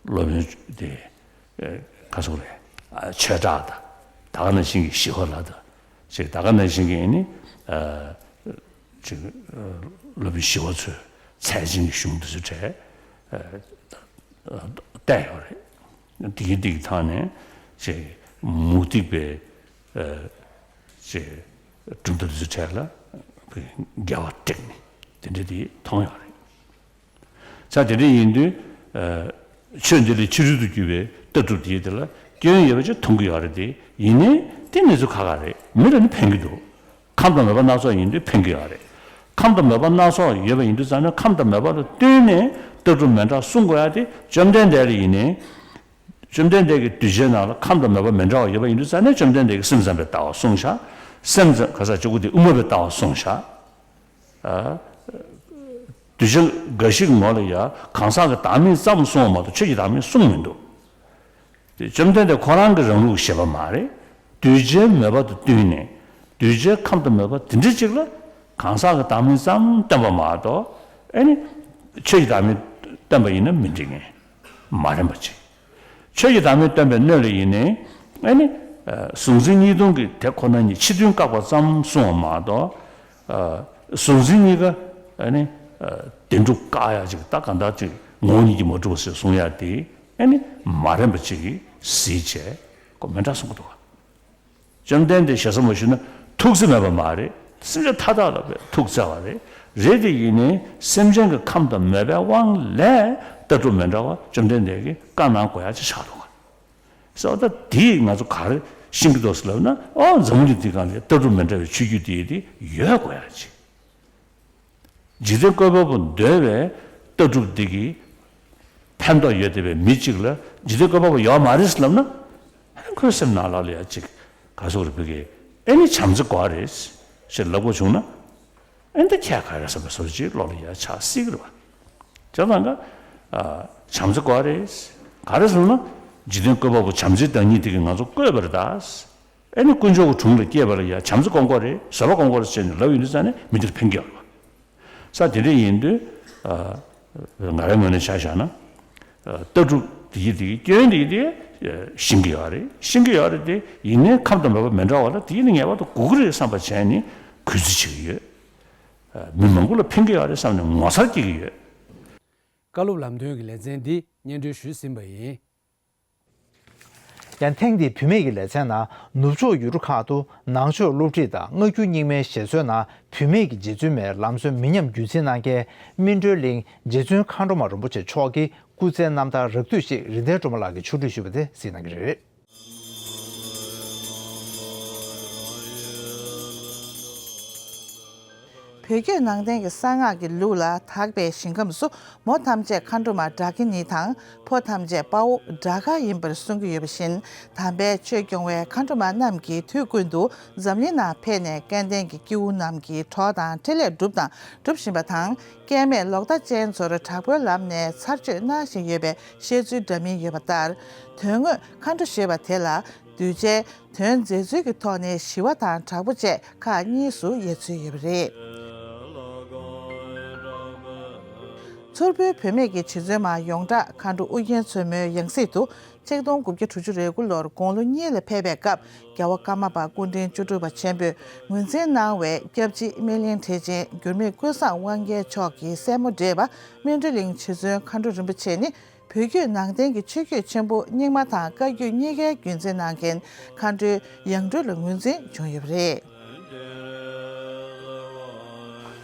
སློབ་དཔོན་དེ། ག་སོགས་རེད། ཆོས་གྲགས་དང་། ད་ག་ནང་བཞིན་གྱི་ཞི་བ་ལྷ་དང་། ཅིག་ད་ག་ནང་བཞིན་གྱི་ནི་ཅིག་སློབ་དཔོན་ཞི་བ་འཚོའི་མཚན་ཅན་གྱི་གཞུང་འདི་ཚོ་གྲས་བལྟས་ཡོད་རེད། དེའི་དེའི་ཐང་ནས་ཅིག་མུ་སྟེགས་པའི་ཅིག་གྲུབ་མཐའ་འདི་ཚོ་གྲས་ལ་འགལ་བ་བསྒྲིགས་ནས་དེ་འདྲ་དེ་མཐོང་ཡོད་རེད། ས་དེ་འདྲ་ཡིན་དུས། ཆོས་འདི་ལས་ཕྱི་རོལ་དུ་གྱུར་པའི་ལྟ་གྲུབ་དེའི་དེ་ལ་སྐྱོན་ཡོད་པ་ཅིག་མཐོང་གི་ཡོད་རེད་དེ། ཡིན་ནའི་དེ་གནས་ཚུལ་ཁག་ཁག་རེད། མི་ལ་ནི་ཕན་གྱི་འདུག་ཁམས་དང་མོས་པ་སྣ་ཚོགས་ཡིན་དུས་ཕན་གྱི་ཡོད་རེད། ཁམས་དང་མོས་པ་སྣ་ཚོགས་ཡོད་པ་ཡིན་དུས་ཙང་ནས་ཁམས་དང་མོས་པ་ལ་བསྟུན་ནས་ལྟ་གྲུབ་མི་འདྲ་གསུང་དགོས་ཡ་དེ་བཅོམ་ལྡན་འདས་ལ་ཡིན་ནའི། བཅོམ་ལྡན་འདས་ཀྱིས་གདུལ་བྱའི་ནང་ལ་ཁམས་དང་མོས་པ་མི་འདྲ་བ་ཡོད་པ་ཡིན་དུས་ཙང་ནས་བཅོམ་ལྡན་འདས་ཀྱིས་སེམས་ཙམ་པའི་ལྟ་བ་གསུངས་ཤག་སེམས་ཙམ་ག་ས་གཅིག་པུ་དེ་དབུ་མ་པའི་ལྟ་བ་གསུངས་ཤག་གདུལ་བྱ་འགའ་ཞིག་གི་ངོ་ལ་ཡང་གང་ཟག་གི་བདག་མེད་ཙམ་གསུངས་པ་མ་གཏོགས་ཆོས་ཀྱི་བདག་མེད་གསུངས་མི་འདུག་དེ་བཅོམ་ལྡན་འདས་ཁོ་རང་གི་རང་ལུགས་བཞེད་པ་མ་རེད། གདུལ་བྱའི་མོས་པ་དང་བསྟུན་ནས་གདུལ་བྱའི་ཁམས་དང་མོས་པ་དེ་འདྲ་ཅིག་ལ་གང་ཟག་གི་བདག་མེད་ཙམ་བསྟན་པ་མ་གཏོགས། ཨེ་ནི་ཆོས་ཀྱི་བདག་མེད་བསྟན་པ་ཡིན་ན་མི་འགྲིག་ངེས་མ་རན་པ་ཅིག་ཆོས་ཀྱི་བདག་མེད་སྟོན་པའི་སྣོད་ལ་ཡིན་ནའི། ཨེ་ནི། གཟུང་འཛིན་གཉིས་སྟོང་གི་དེ་ཁོ་ན་ཉིད་ཕྱི་དོན་བཀག་པ་ཙམ་གསུངས་པ་མ་གཏོགས། གཟུང་འཛིན་གཉིས་ཀ་ཨེ་ནི། བདེན་གྲུབ་བཀག་ཡ་ཅིག་ད་གང་ལྟར་ཅིག་ངོ་བོ་ཉིད་ཀྱིས་མ་གྲུབ་པ་ཟེར་གསུང་ཡ་དེ་ཨེ་ནི་མ་རན་པ་ཅིག་གིས་གཟིགས་བྱས་ཁོ་མི་འདྲ་གསུང་གི་འདུག་བ། བཅོམ་ལྡན་འདས་ཞེ་ས་མ་ཞུས་ན་ཐུགས་བརྩེ་མེད་པ་མ་རེད། སེམས་ཅན་མཐའ་དག་ལ་ཐུགས་བརྩེ་བ་རེད། རེད་དེ་ཡིན་ནའི་སེམས་ཅན་གྱི་ཁམས་དང་མོས་པའི་དབང་ལས་ལྟ་གྲུབ་མི་འདྲ་བ་བཅོམ་ལྡན་འདས་ཀྱིས་བཀའ་གནང་དགོས་ཡ་ཅིག་ཆགས་འདུག་ག་ཟེར་བ་ད་དེས་ང་ཚོ་ག་རེ་ཤེས་ཀྱི་འདུག་ཟེར་ལབ་ན། ཨོ་འཛམ་བུ་གླིང་འདིའི་སྒང་ལ་ལྟ་གྲུབ་མི་འདྲ་བའི་ཆོས་བརྒྱུད་དེ་དེ་ཡོད་དགོས་ཡ་ཅིག་འཇིག་རྟེན་བཀོད་པ་པོ་འདོད་པའི་ལྟ་གྲུབ་འདི་གིས་ཕན་ཐོགས་ཡོད་བསྡད་པའི་མི་གཅིག་ལ་འཇིག་རྟེན་བཀོད་པ་པོ་ཡོད་མ་རེད་ལབ་ན། ཨེ་ཁོའི་སེམས་ནང་ལ་ལ་ཡ་གཅིག་ག་ཟེར་རེད། བོད་སྐད་ཨེ་ནི་བྱམས་བརྩེ་དགོས་རེད་ཟེར་ལབ་དགོས་བྱུང་ན། ཨེ་འདི་ཁྱད་ག་རེ་བསམ་པའི་བཟོ་ཅིག་བློ་ལ་ཡ་ཆགས་སྲིད་ཀྱི་རེད་བ། བྱས་ཙང་ཀ་བྱམས་བརྩེ་དགོས་རེད། ག་རེ་ཟེར་ན། འཇིག་རྟེན་བཀོད་པ་པོ་བྱམས་བརྩེའི་བདག་ཉིད་དེ་གིས་ང་ཚོ་བཀོད་པ་རེད་ད། ཨེ་ནི་དཀོན་མཆོག་གི་དྲུང་ལ་སྐྱེས་པ་ལ་ཡ་བྱམས་བརྩེ་སྒོམ་དགོས་རེད། བཟོད་པ་སྒོམ་དགོས་རེད་ཟེར་ནས་ལབ་ཡོང་དུས་ཙང་ནས་མི་འདིར་ཕན་གྱི་ཡོད་རེད་བ། ས་དེ་འདྲ་ཡིན་དུས། ང་རའི་ངོས་ནས་ཆ་བཞག་ན། ལྟ་གྲུབ་དེ་ཡི་དེ་སྐྱོན་དེ་ཡི་དེ་ཤེས་ཀྱི་ཡོད་རེད། ཤེས་ཀྱི་ཡོད་རེད་དེ། ཡིན་ནའི་ཁམས་དང་མོས་པ་མི་འདྲ་བ་ལ་དེ་ཡི་ནི་ངེས་པར་དུ་དགོས་ཀྱི་རེད་བསམ་པ་བྱས་ནས་གུས་བརྩི་བྱེད་ཀྱི་ཡོད། མི་མང་པོ་ལ་ཕན་གྱི་ཡོད་རེད་བསམ་ནས་ངོ་མཚར་སྐྱེ་གི་ཡོད། བཀའ་སློབ་ལམ་སྟོན་གྱི་ལེ་ཚན་འདི་སྙན་སྒྲོན་ཞུས་ཟིན་པ་ཡིན། ཡང་ཐེངས་འདིའི་བུད་མེད་ཀྱི་ལེ་ཚན་ནང་ནུབ་ཕྱོགས་ཡུལ་གྲུ་ཁག་ཏུ་ནང་ཆོས་སློབ་ཁྲིད་དང་སྔ་འགྱུར་རྙིང་མའི་བཞེད་སྲོལ་ནང་བུད་མེད་ཀྱི་རྗེ་བཙུན་མའི་ལམ་སྲོལ་མི་ཉམས་རྒྱུན་འཛིན་གནང་མཁན་སྨིན་གྲོལ་གླིང་རྗེ་བཙུན་མཁའ་འགྲོ་མ་རིན་པོ་ཆེ་མཆོག་གི་སྐུ་ཚེའི་རྣམ་ཐར་རགས་བསྡུས་ཤིག་རིག་ལྡན་སྒྲོལ་མ་ལགས་ཀྱིས་ཕྱོགས་སྒྲིག་ཞུས་པ་དེ་གཟིགས་གནང་གི་རེད། བོད་བརྒྱུད་ནང་བསྟན་གྱི་གསང་སྔགས་ཀྱི་ལུགས་ལ་དག་པའི་ཞིང་ཁམས་སུ་མོ་ཐམས་ཅད་མཁའ་འགྲོ་མ་ཌཱ་ཀི་ནི་དང་ཕོ་ཐམས་ཅད་དཔའ་བོ་ཌཱ་ཀ་ཡིན་པར་གསུང་གི་ཡོད་པ་བཞིན། དམ་པའི་ཆོས་སྐྱོང་བའི་མཁའ་འགྲོ་མ་རྣམས་ཀྱིས་དུས་ཀུན་ཏུ་འཛམ་གླིང་ནང་ཕེབས་ནས་སྐལ་ལྡན་གྱི་སྐྱེ་བོ་རྣམས་ཀྱི་གྲོགས་དང་འཕྲིན་ལས་བསྒྲུབས་དང་སྒྲུབ་བཞིན་པ་དང་། སྐལ་མེད་ལོག་ལྟ་ཅན་ཚོར་དྲག་པོའི་ལམ་ནས་ཚར་གཅོད་གནང་བཞིན་ཡོད་པའི་བཤད་ཚུལ་འདྲ་མིན་ཡོད་པ་ལྟར། དོན་དངོས་མཁའ་འགྲོ་ཞེས་པ་དེ་ལ་གདུལ་བྱའི་དོན་མཛད་ཚུལ་གྱི་ཐོག་ནས་ཞི་བ་དང་དྲག་པོ་བཅས་ཁག་གཉིས་སུ་དབྱེ་ཚུལ་ཡོད་པ་རེད། མཚུར་ཕུའི་བུད་མེད་ཀྱི་རྗེ་བཙུན་མ་ཡོངས་གྲགས་མཁའ་འགྲོ་ཨུ་རྒྱན་མཚོ་མོའི་ཡང་སྲིད་དུ་ཆིག་སྟོང་དགུ་བརྒྱ་དྲུག་ཅུ་རེ་དགུ་ལོར་དགུང་ལོ་གཉིས་ལ་ཕེབས་པའི་སྐབས། རྒྱལ་བ་ཀརྨ་པ་སྐུ་ཕྲེང་བཅུ་དྲུག་པ་ཆེན་པོས་ངོས་འཛིན་གནང་བའི་སྐྱབས་རྗེ་སྨིན་གླིང་ཁྲི་ཆེན་འགྱུར་མེད་ཀུན་བཟང་དབང་རྒྱལ་མཆོག་གི་སྲས་མོ་བགྲེས་པ་སྨིན་གྲོལ་གླིང་རྗེ་བཙུན་མཁའ་འགྲོ་རིན་པོ་ཆེ་ནི། བོད་བརྒྱུད་ནང་བསྟན་གྱི་ཆོས་བརྒྱུད་ཆེན་པོ་རྙིང་མ་དང་བཀའ་བརྒྱུད་གཉིས་ཀའི་རྒྱུན་འཛིན་གནང་མཁན་མཁའ་འགྲོའི་ཡང་སྤྲུལ་ལ་ངོས་འཛིན་བྱུང་ཡོད་པ་རེད།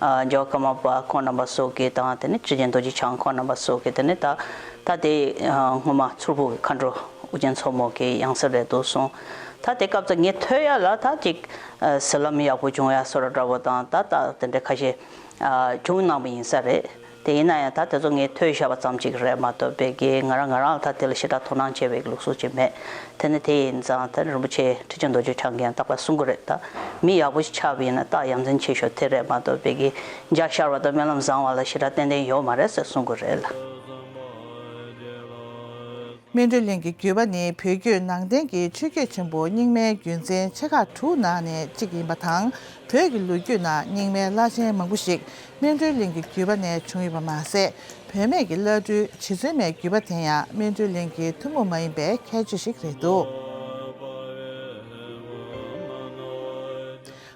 ཨ། རྒྱལ་བ་ཀརྨ་པ་ཁོང་རྣམ་པ་སོགས་ཀྱིས་དང་། དེ་ནས་ཁྲི་ཆེན་རྡོ་རྗེ་འཆང་ཁོང་རྣམ་པ་སོགས་ཀྱིས་དེ་ནས་ད་ད་དེ་སྔོན་མ་མཚུར་ཕུ་གི་མཁའ་འགྲོ་ཨུ་རྒྱན་མཚོ་མོ་གི་ཡང་སྲིད་རེད་འདུག་གསུངས། ད་དེ་སྐབས་ཙམ་ངས་ཐོས་ཡ་ལ་ད་ཅིག་ཟིན་ལམ་ཡག་པོ་བྱུང་ཡ་བཟོ་འདྲ་འདྲ་བོ་དང་། ད་ད་དེ་འདྲ་ཁ་ཤས་བྱུང་གནང་བ་ཡིན་ས་རེད། དེ་ཡིན་ན་ཡང་ད་དེ་ཚོ་ངས་ཐོས་བཞག་པ་ཙམ་ཅིག་རེད་མ་གཏོགས། དཔེ་གི་ང་རང་ང་རང་ལ་ད་དེ་ལ་ཞེ་དྲག་དོ་སྣང་བྱེད་པའི་ལུགས་སྲོལ་ཅིག་མེད། དེ་ནི་དེ་ཡིན་ཙང་ད་རིན་པོ་ཆེ་ཁྲི་ཆེན་རྡོ་རྗེ་འཆང་གིས་ཡང་རྟག་པར་གསུང་གི་རེད། ད་མི་ཡག་པོ་ཞིག་ཆགས་པ་ཡིན་ན་རྟགས་ཡ་མཚན་ཆེ་ཤོས་དེ་རེད་མ་གཏོགས། དཔེ་གི་འཇའ་ཤར་བ་དང་སྨོན་ལམ་བཟང་བ་ལ་ཞེ་དྲག་ཏན་ཏན་ཡོད་མ་རེད་ཟེར་གསུང་གི་རེད་ལ། སྨིན་གྲོལ་གླིང་གི་བརྒྱུད་པ་ནི་བོད་བརྒྱུད་ནང་བསྟན་གྱི་ཆོས་བརྒྱུད་ཆེན་པོ་རྙིང་མའི་རྒྱུན་འཛིན་ཆེ་ཁག་དྲུག་ནང་ནས་གཅིག་ཡིན་པ་དང་། བོད་ཀྱི་ལོ་རྒྱུས་ནང་རྙིང་མའི་བླ་ཆེན་མང་པོ་ཞིག་སྨིན་གྲོལ་གླིང་གི་བརྒྱུད་པ་ནས་བྱུང་ཡོད་པ་མ་ཟད། བུད་མེད་ཀྱི་བླ་སྤྲུལ་རྗེ་བཙུན་མའི་བརྒྱུད་པ་དེ་ཡང་སྨིན་གྲོལ་གླིང་གི་ཐུན་མོང་མ་ཡིན་པའི་ཁྱད་ཆོས་ཤིག་རེད་འདུག།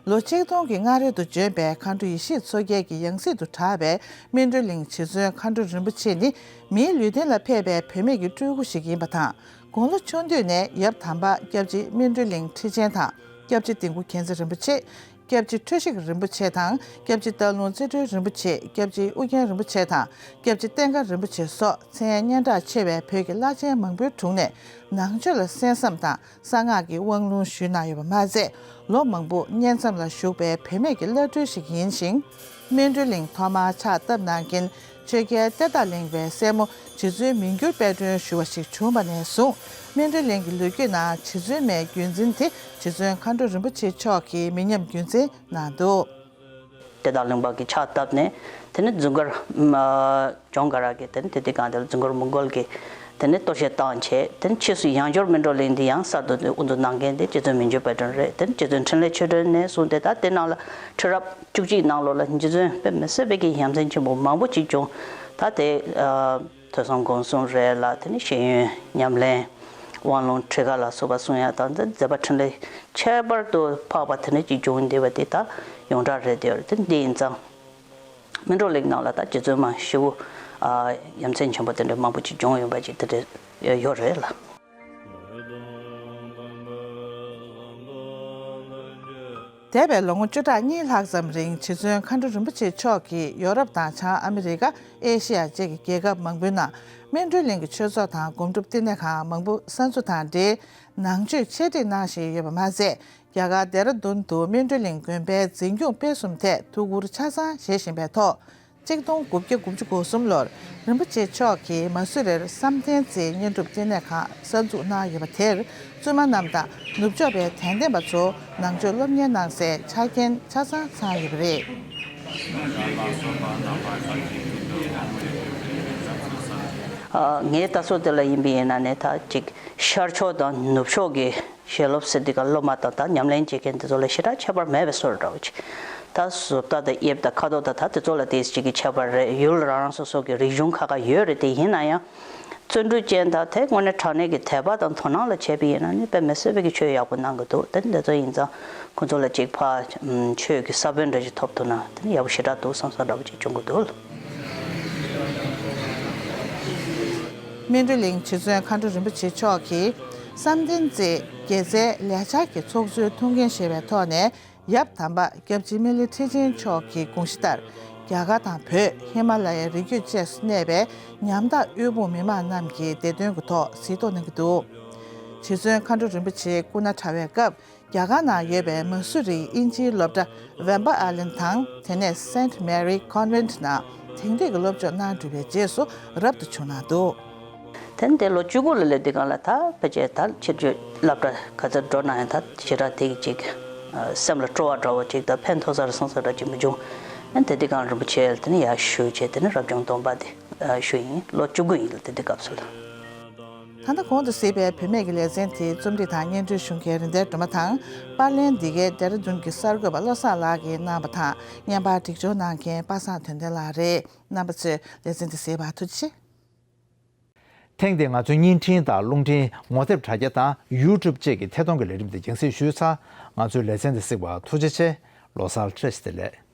ལོ་ཆིག་སྟོང་གི་སྔ་རོལ་དུ་བྱོན་པའི་མཁའ་འགྲོ་ཡེ་ཤེས་མཚོ་རྒྱལ་གྱི་ཡང་སྲིད་དུ་གྲགས་པའི་སྨིན་གྲོལ་གླིང་རྗེ་བཙུན་མཁའ་འགྲོ་རིན་པོ་ཆེ་ནི། མིའི་ལུས་རྟེན་ལ་ཕེབས་པའི་བུད་མེད་ཀྱི་སྤྲུལ་སྐུ་ཞིག་ཡིན་པ་དང་། དགུང་ལོ་ཆུང་དུས་ནས་ཡབ་དམ་པ་སྐྱབས་རྗེ་སྨིན་གྲོལ་གླིང་ཁྲི་ཆེན་དང་། སྐྱབས་རྗེ་ལྡིང་དགུ་མཁྱེན་བརྩེ་རིན་པོ་ཆེ། སྐྱབས་རྗེ་འཁྲུལ་ཞིག་རིན་པོ་ཆེ་དང་། སྐྱབས་རྗེ་སྟག་ལུང་རྩེ་སྤྲུལ་རིན་པོ་ཆེ། སྐྱབས་རྗེ་ཨུ་རྒྱན་རིན་པོ་ཆེ་དང་། སྐྱབས་རྗེ་བསྟན་དགའ་རིན་པོ་ཆེ་སོགས་མཚན་སྙན་གྲགས་ཆེ་བའི་བོད་ཀྱི་བླ་ཆེན་མང་པོའི་དྲུང་ནས་ནང་ཆོས་ལ་གསན་བསམ་དང་། གསང་སྔགས་ཀྱི་དབང་ལུང་ཞུས་གནང་ཡོད་པ་མ་ཟད། ལོ་མང་པོ་བསྙེན་མཚམས་ལ་བཞུགས་པའི་བུད་མེད་ཀྱི་བླ་སྤྲུལ་ཞིག་ཡིན་ཞིང་། སྨིན་གྲོལ་གླིང་ཐོག་མར་ཕྱག་བཏབ་གནང་མཁན་ཆོས་རྒྱལ་གཏེར་བདག་གླིང་པའི་སྲས་མོ་རྗེ་བཙུན་མི་འགྱུར་དཔལ་སྒྲོན་ཞུ་བ་ཞིག་བྱུང་བ་ནས་བཟུང་། སྨིན་གྲོལ་གླིང་གི་ལོ་རྒྱུས་ནང་རྗེ་བཙུན་མའི་བརྒྱུད་འཛིན་དེ་རྗེ་བཙུན་མཁའ་འགྲོ་རིན་པོ་ཆེ་མཆོག་གིས་མི་ཉམས་རྒྱུན་འཛིན་གནང་འདུག། གཏེར་བདག་གླིང་པ་གིས་ཕྱག་བཏབ་ནས། དེ་ནས་ཛུན་གར་ཨ་ཇོན་ག་ར་གིས་དེ་ནས་དེ་དུས་སྒང་དེ་ལ་ཛུན་གར་མོང་གོལ་གྱིས་དེ་ནས་གཏོར་བཤིག་བཏང་བྱས། དེ་ནས་ཕྱིས་སུ་ཡང་བསྐྱར་སྨིན་གྲོལ་གླིང་འདི་ཡང་གསར་དུ་དབུ་འཛུགས་གནང་མཁན་དེ་རྗེ་བཙུན་མི་འགྱུར་དཔལ་སྒྲོན་རེད། དེ་ནས་རྗེ་བཙུན་འཕྲིན་ལས་ཆོས་སྒྲོན་ནས་བཟུང་སྟེ། ད་དེ་ནང་ལ་ཁྲི་རབས་བཅུ་གཅིག་ནང་ལོགས་ལ་རྗེ་བཙུན་དཔེ་མི་སྲིད་པའི་གི་ཡ་མཚན་ཆེན་པོ་མང་པོ་ཅིག་བྱུང་། ད་དེ་ཨ་ཐོས་བསམ་སྒོམ་གསུམ་རེད་ལ། དེ་ནས་ཤེས་ཡོན་ཉམས་ལེན། དབང་ལུང་ཁྲིད་ཀ་ལ་སོགས་པ་གསུང་ཡ་དང་། འདི་མཛད་པ་འཕྲིན་ལས་ཁྱད་པར་དུ་འཕགས་པ་དེ་འདྲ་ཅིག་བྱུང་བསྡད་པ་དེ་ད་ཡོངས་གྲགས་རེད་དེ། དེ་འདི་ཡིན་ཙང་སྨིན་གྲོལ་གླིང་ནང་ལ་ད་རྗེ་བཙུན་མ་ཞེ་པོ་ཨ་ཡ་མཚན་ཆེན་པོ་དེ་འདྲ་མང་པོ་ཅིག་བྱུང་ཡོད་པ་ཅིག་དེ་འདྲ་ཡོད་རེད་ལ། འདས་པའི་ལོ་ངོ་བཅུ་ཕྲག་གཉིས་ལྷག་ཙམ་རིང་། རྗེ་བཙུན་མཁའ་འགྲོ་རིན་པོ་ཆེ་མཆོག་གིས་ཡོ་རོབ་དང་བྱང་ཨ་མི་རི་ཀ། ཨེ་ཤི་ཡ་བཅས་ཀྱི་རྒྱལ་ཁབ་མང་པོའི་ནང་སྨིན་གྲོལ་གླིང་གི་ཆོས་ཚོགས་དང་སྒོམ་སྒྲུབ་བསྟི་གནས་ཁང་མང་པོ་གསར་འཛུགས་དང་འབྲེལ། ནང་ཆོས་འཆད་ཁྲིད་གནང་བཞིན་ཡོད་པ་མ་ཟད། རྒྱ་གར་ལྡེ་ར་ལྡུན་དུ་སྨིན་གྲོལ་གླིང་དགོན་པའི་འཛིན་སྐྱོང་སྤེལ་གསུམ་ཐད་ཐུགས་ཁུར་ཆ་ཚང་བཞེས་བཞིན་པའི་ཐོག། གཅིག་སྟོང་དགུ་བརྒྱ་དགུ་བཅུ་གོ་གསུམ་ལོར་རིན་པོ་ཆེ་མཆོག་གིས་མ་སུ་རིར་བསམ་གཏན་རྩེའི་བསྙེན་སྒྲུབ་བསྟི་གནས་ཁང་གསར་འཛུགས་གནང་ཡོད་པ་དེར། བཙུན་མ་རྣམས་དང་ནུབ་ཕྱོགས་པའི་དད་ལྡན་པ་ཚོ་ནང་ཆོས་སློབ་གཉེར་གནང་སའི་ཆ་རྐྱེན་ཆ་ཚང་ཚང་ཡོད་པ་རེད། ཨ། ངའི་ལྟ་ཚུལ་དེ་ལ་ཡིན་པ་ཡིན་ན་ནི། ད་ཅིག་ཤར་ཕྱོགས་དང་ནུབ་ཕྱོགས་ཀྱི་ཞལ་སློབ་ཟེར་དུས་ཀ་སློབ་མ་དང་ད་ཉམས་ལེན་བྱེད་མཁན་དེ་ཚོ་ལ་ཞེ་དྲག་ཁྱད་པར་མེད་པའི་བཟོ་འདྲ་བོ་ཅིག། ད་བཟོ་ལྟ་དང་དབྱིབས་དང་ཁ་དོག་དང་ད་དེ་ཚོ་ལ་དེ་ཅིག་གི་ཁྱད་པར་རེད། ཡུལ་རང་རང་སོ་སོ་གི་རིག་གཞུང་ཁག་ཁག་ཡོད་རེད། དེ་ཡིན་ན་ཡང་བརྩོན་འགྲུས་ཅན་དང་དེ་དངོས་གནས་དྲང་གནས་ཀྱི་དད་པ་དང་དོ་སྣང་ལ་བྱས་པ་ཡིན་ན་ནི་དཔེ་མི་སྲིད་པའི་གི་ཆོས་ཡག་པོ་གནང་གི་འདུག། དེ་འདི་ཚོ་ཡིན་ཙང་ཁོ་ཚོ་ལ་ཅིག་ཕར་ཆོས་ཀྱི་ས་བོན་འདྲ་ཞིག་ཐོབ་ཐུབ་ན་དེ་ནི་ཡག་པོ་ཞེ་དྲག་འདུག་བསམ་བསམ་འདྲ་བོ་ཅིག་བྱུང་གི་འདུག། སྨིན་གྲོལ་གླིང་རྗེ་བཙུན་མཁའ་འགྲོ་རིན་པོ་ཆེ་མཆོག་གིས་བསམ་གཏན་རྩེའི་དགེ་རྩའི་ལས་འཆར་གྱི་ཚོགས་གཙོའི་ཐུགས་འགན་བཞེས་པའི་ཐོག་ནས། ཡབ་དམ་པ་སྐྱབས་རྗེ་སྨིན་གླིང་ཁྲི་ཆེན་མཆོག་གི་དགོངས་གཞི་ལྟར། རྒྱ་གར་དང་བོད། ཧི་མ་ལ་ཡའི་རི་རྒྱུད་བཅས་སུ་གནས་པའི་ཉམ་ཐག་དབུལ་ཕོངས་མི་མང་རྣམས་ཀྱི་བདེ་དོན་གྱི་ཐོག་གཟིགས་རྟོག་གནང་གི་འདུག། རྗེ་བཙུན་མཁའ་འགྲོ་རིན་པོ་ཆེ་སྐུ་ན་ཕྲ་བའི་སྐབས། རྒྱ་གར་ནང་ཡོད་པའི་མ་སུ་རིའི་དབྱིན་ཇིའི་སློབ་གྲྭ་Wamba Allen དང་། དེ་ནས་Saint Mary Convent ནང་དེང་དུས་ཀྱི་སློབ་སྦྱོང་གནང་གྲུབ་པའི་རྗེས་སུ་རབ་ཏུ་བྱུང་གནང་འདུག། དེ་ནས་དེ་ལོ་བཅུ་དགུ་ལ་སླེབས་དུས་སྒང་ལ། ད་ཕལ་ཆེར་ད་ཕྱིར་བརྗོད་སློབ་གྲྭ་ག་ཚོད་འགྲོ་ན་ཡང་ད་ཞེ་དྲག་དེ་གི་ཅིག་སེམས་ལ་སྤྲོ་བ་འདྲ་བོ་ཅིག་དང་ཕན་ཐོགས་ས་རེད་བསམ་ས་འདྲ་ཅིག་མི་བྱུང་། ཨ་ནི་དེ་དུས་སྒང་རིན་པོ་ཆེ་ལ་དེ་ནས་ཡར་ཞུས་བྱས། དེ་ནས་རབ་བྱུང་སྡོམ་པ་དེ་ཞུས་ཡིན། ལོ་བཅུ་དགུ་ཡིན་ལ་དེ་དུས་སྐབས་སུ་ལ། ད་ལྟ་གོང་དུ་གཟིགས་པའི་བུད་མེད་ཀྱི་ལེ་ཚན་དེ་རྩོམ་སྒྲིག་དང་སྙན་སྒྲོན་ཞུ་མཁན་རིག་ལྡན་སྒྲོལ་མ་དང་། པར་ལེན་འདི་གའི་ལྡེ་ར་ལྡུན་གྱི་གསར་འགོད་པ་བློ་བཟང་ལགས་ཀྱིས་གནང་བ་དང་། བརྙན་པར་སྒྲིག་སྦྱོར་གནང་མཁན་པ་སངས་དོན་ལྡན་ལགས་རེད། རྣམ་པ་ཚོས་ལེ་ཚན་འདི་གཟིགས་པར་ཐུགས་རྗེ་ཆེ། ཐེངས་འདིའི་ང་ཚོའི་བརྙན་འཕྲིན་དང་རླུང་འཕྲིན་ངོ་དེབ་དྲ་རྒྱ་དང་ཡུ་ཊུབ་བཅས་ཀྱི་ཐད་གཏོང་གི་ལས་རིམ་འདི་རྒྱང་སྲིང་ཞུས་ཚར། ང་ཚོའི་ལེ་ཚན་འདི་གཟིགས་པར་ཐུགས་རྗེ་ཆེ། ལོ་གསར་བཀྲ་ཤིས་བདེ་ལེགས།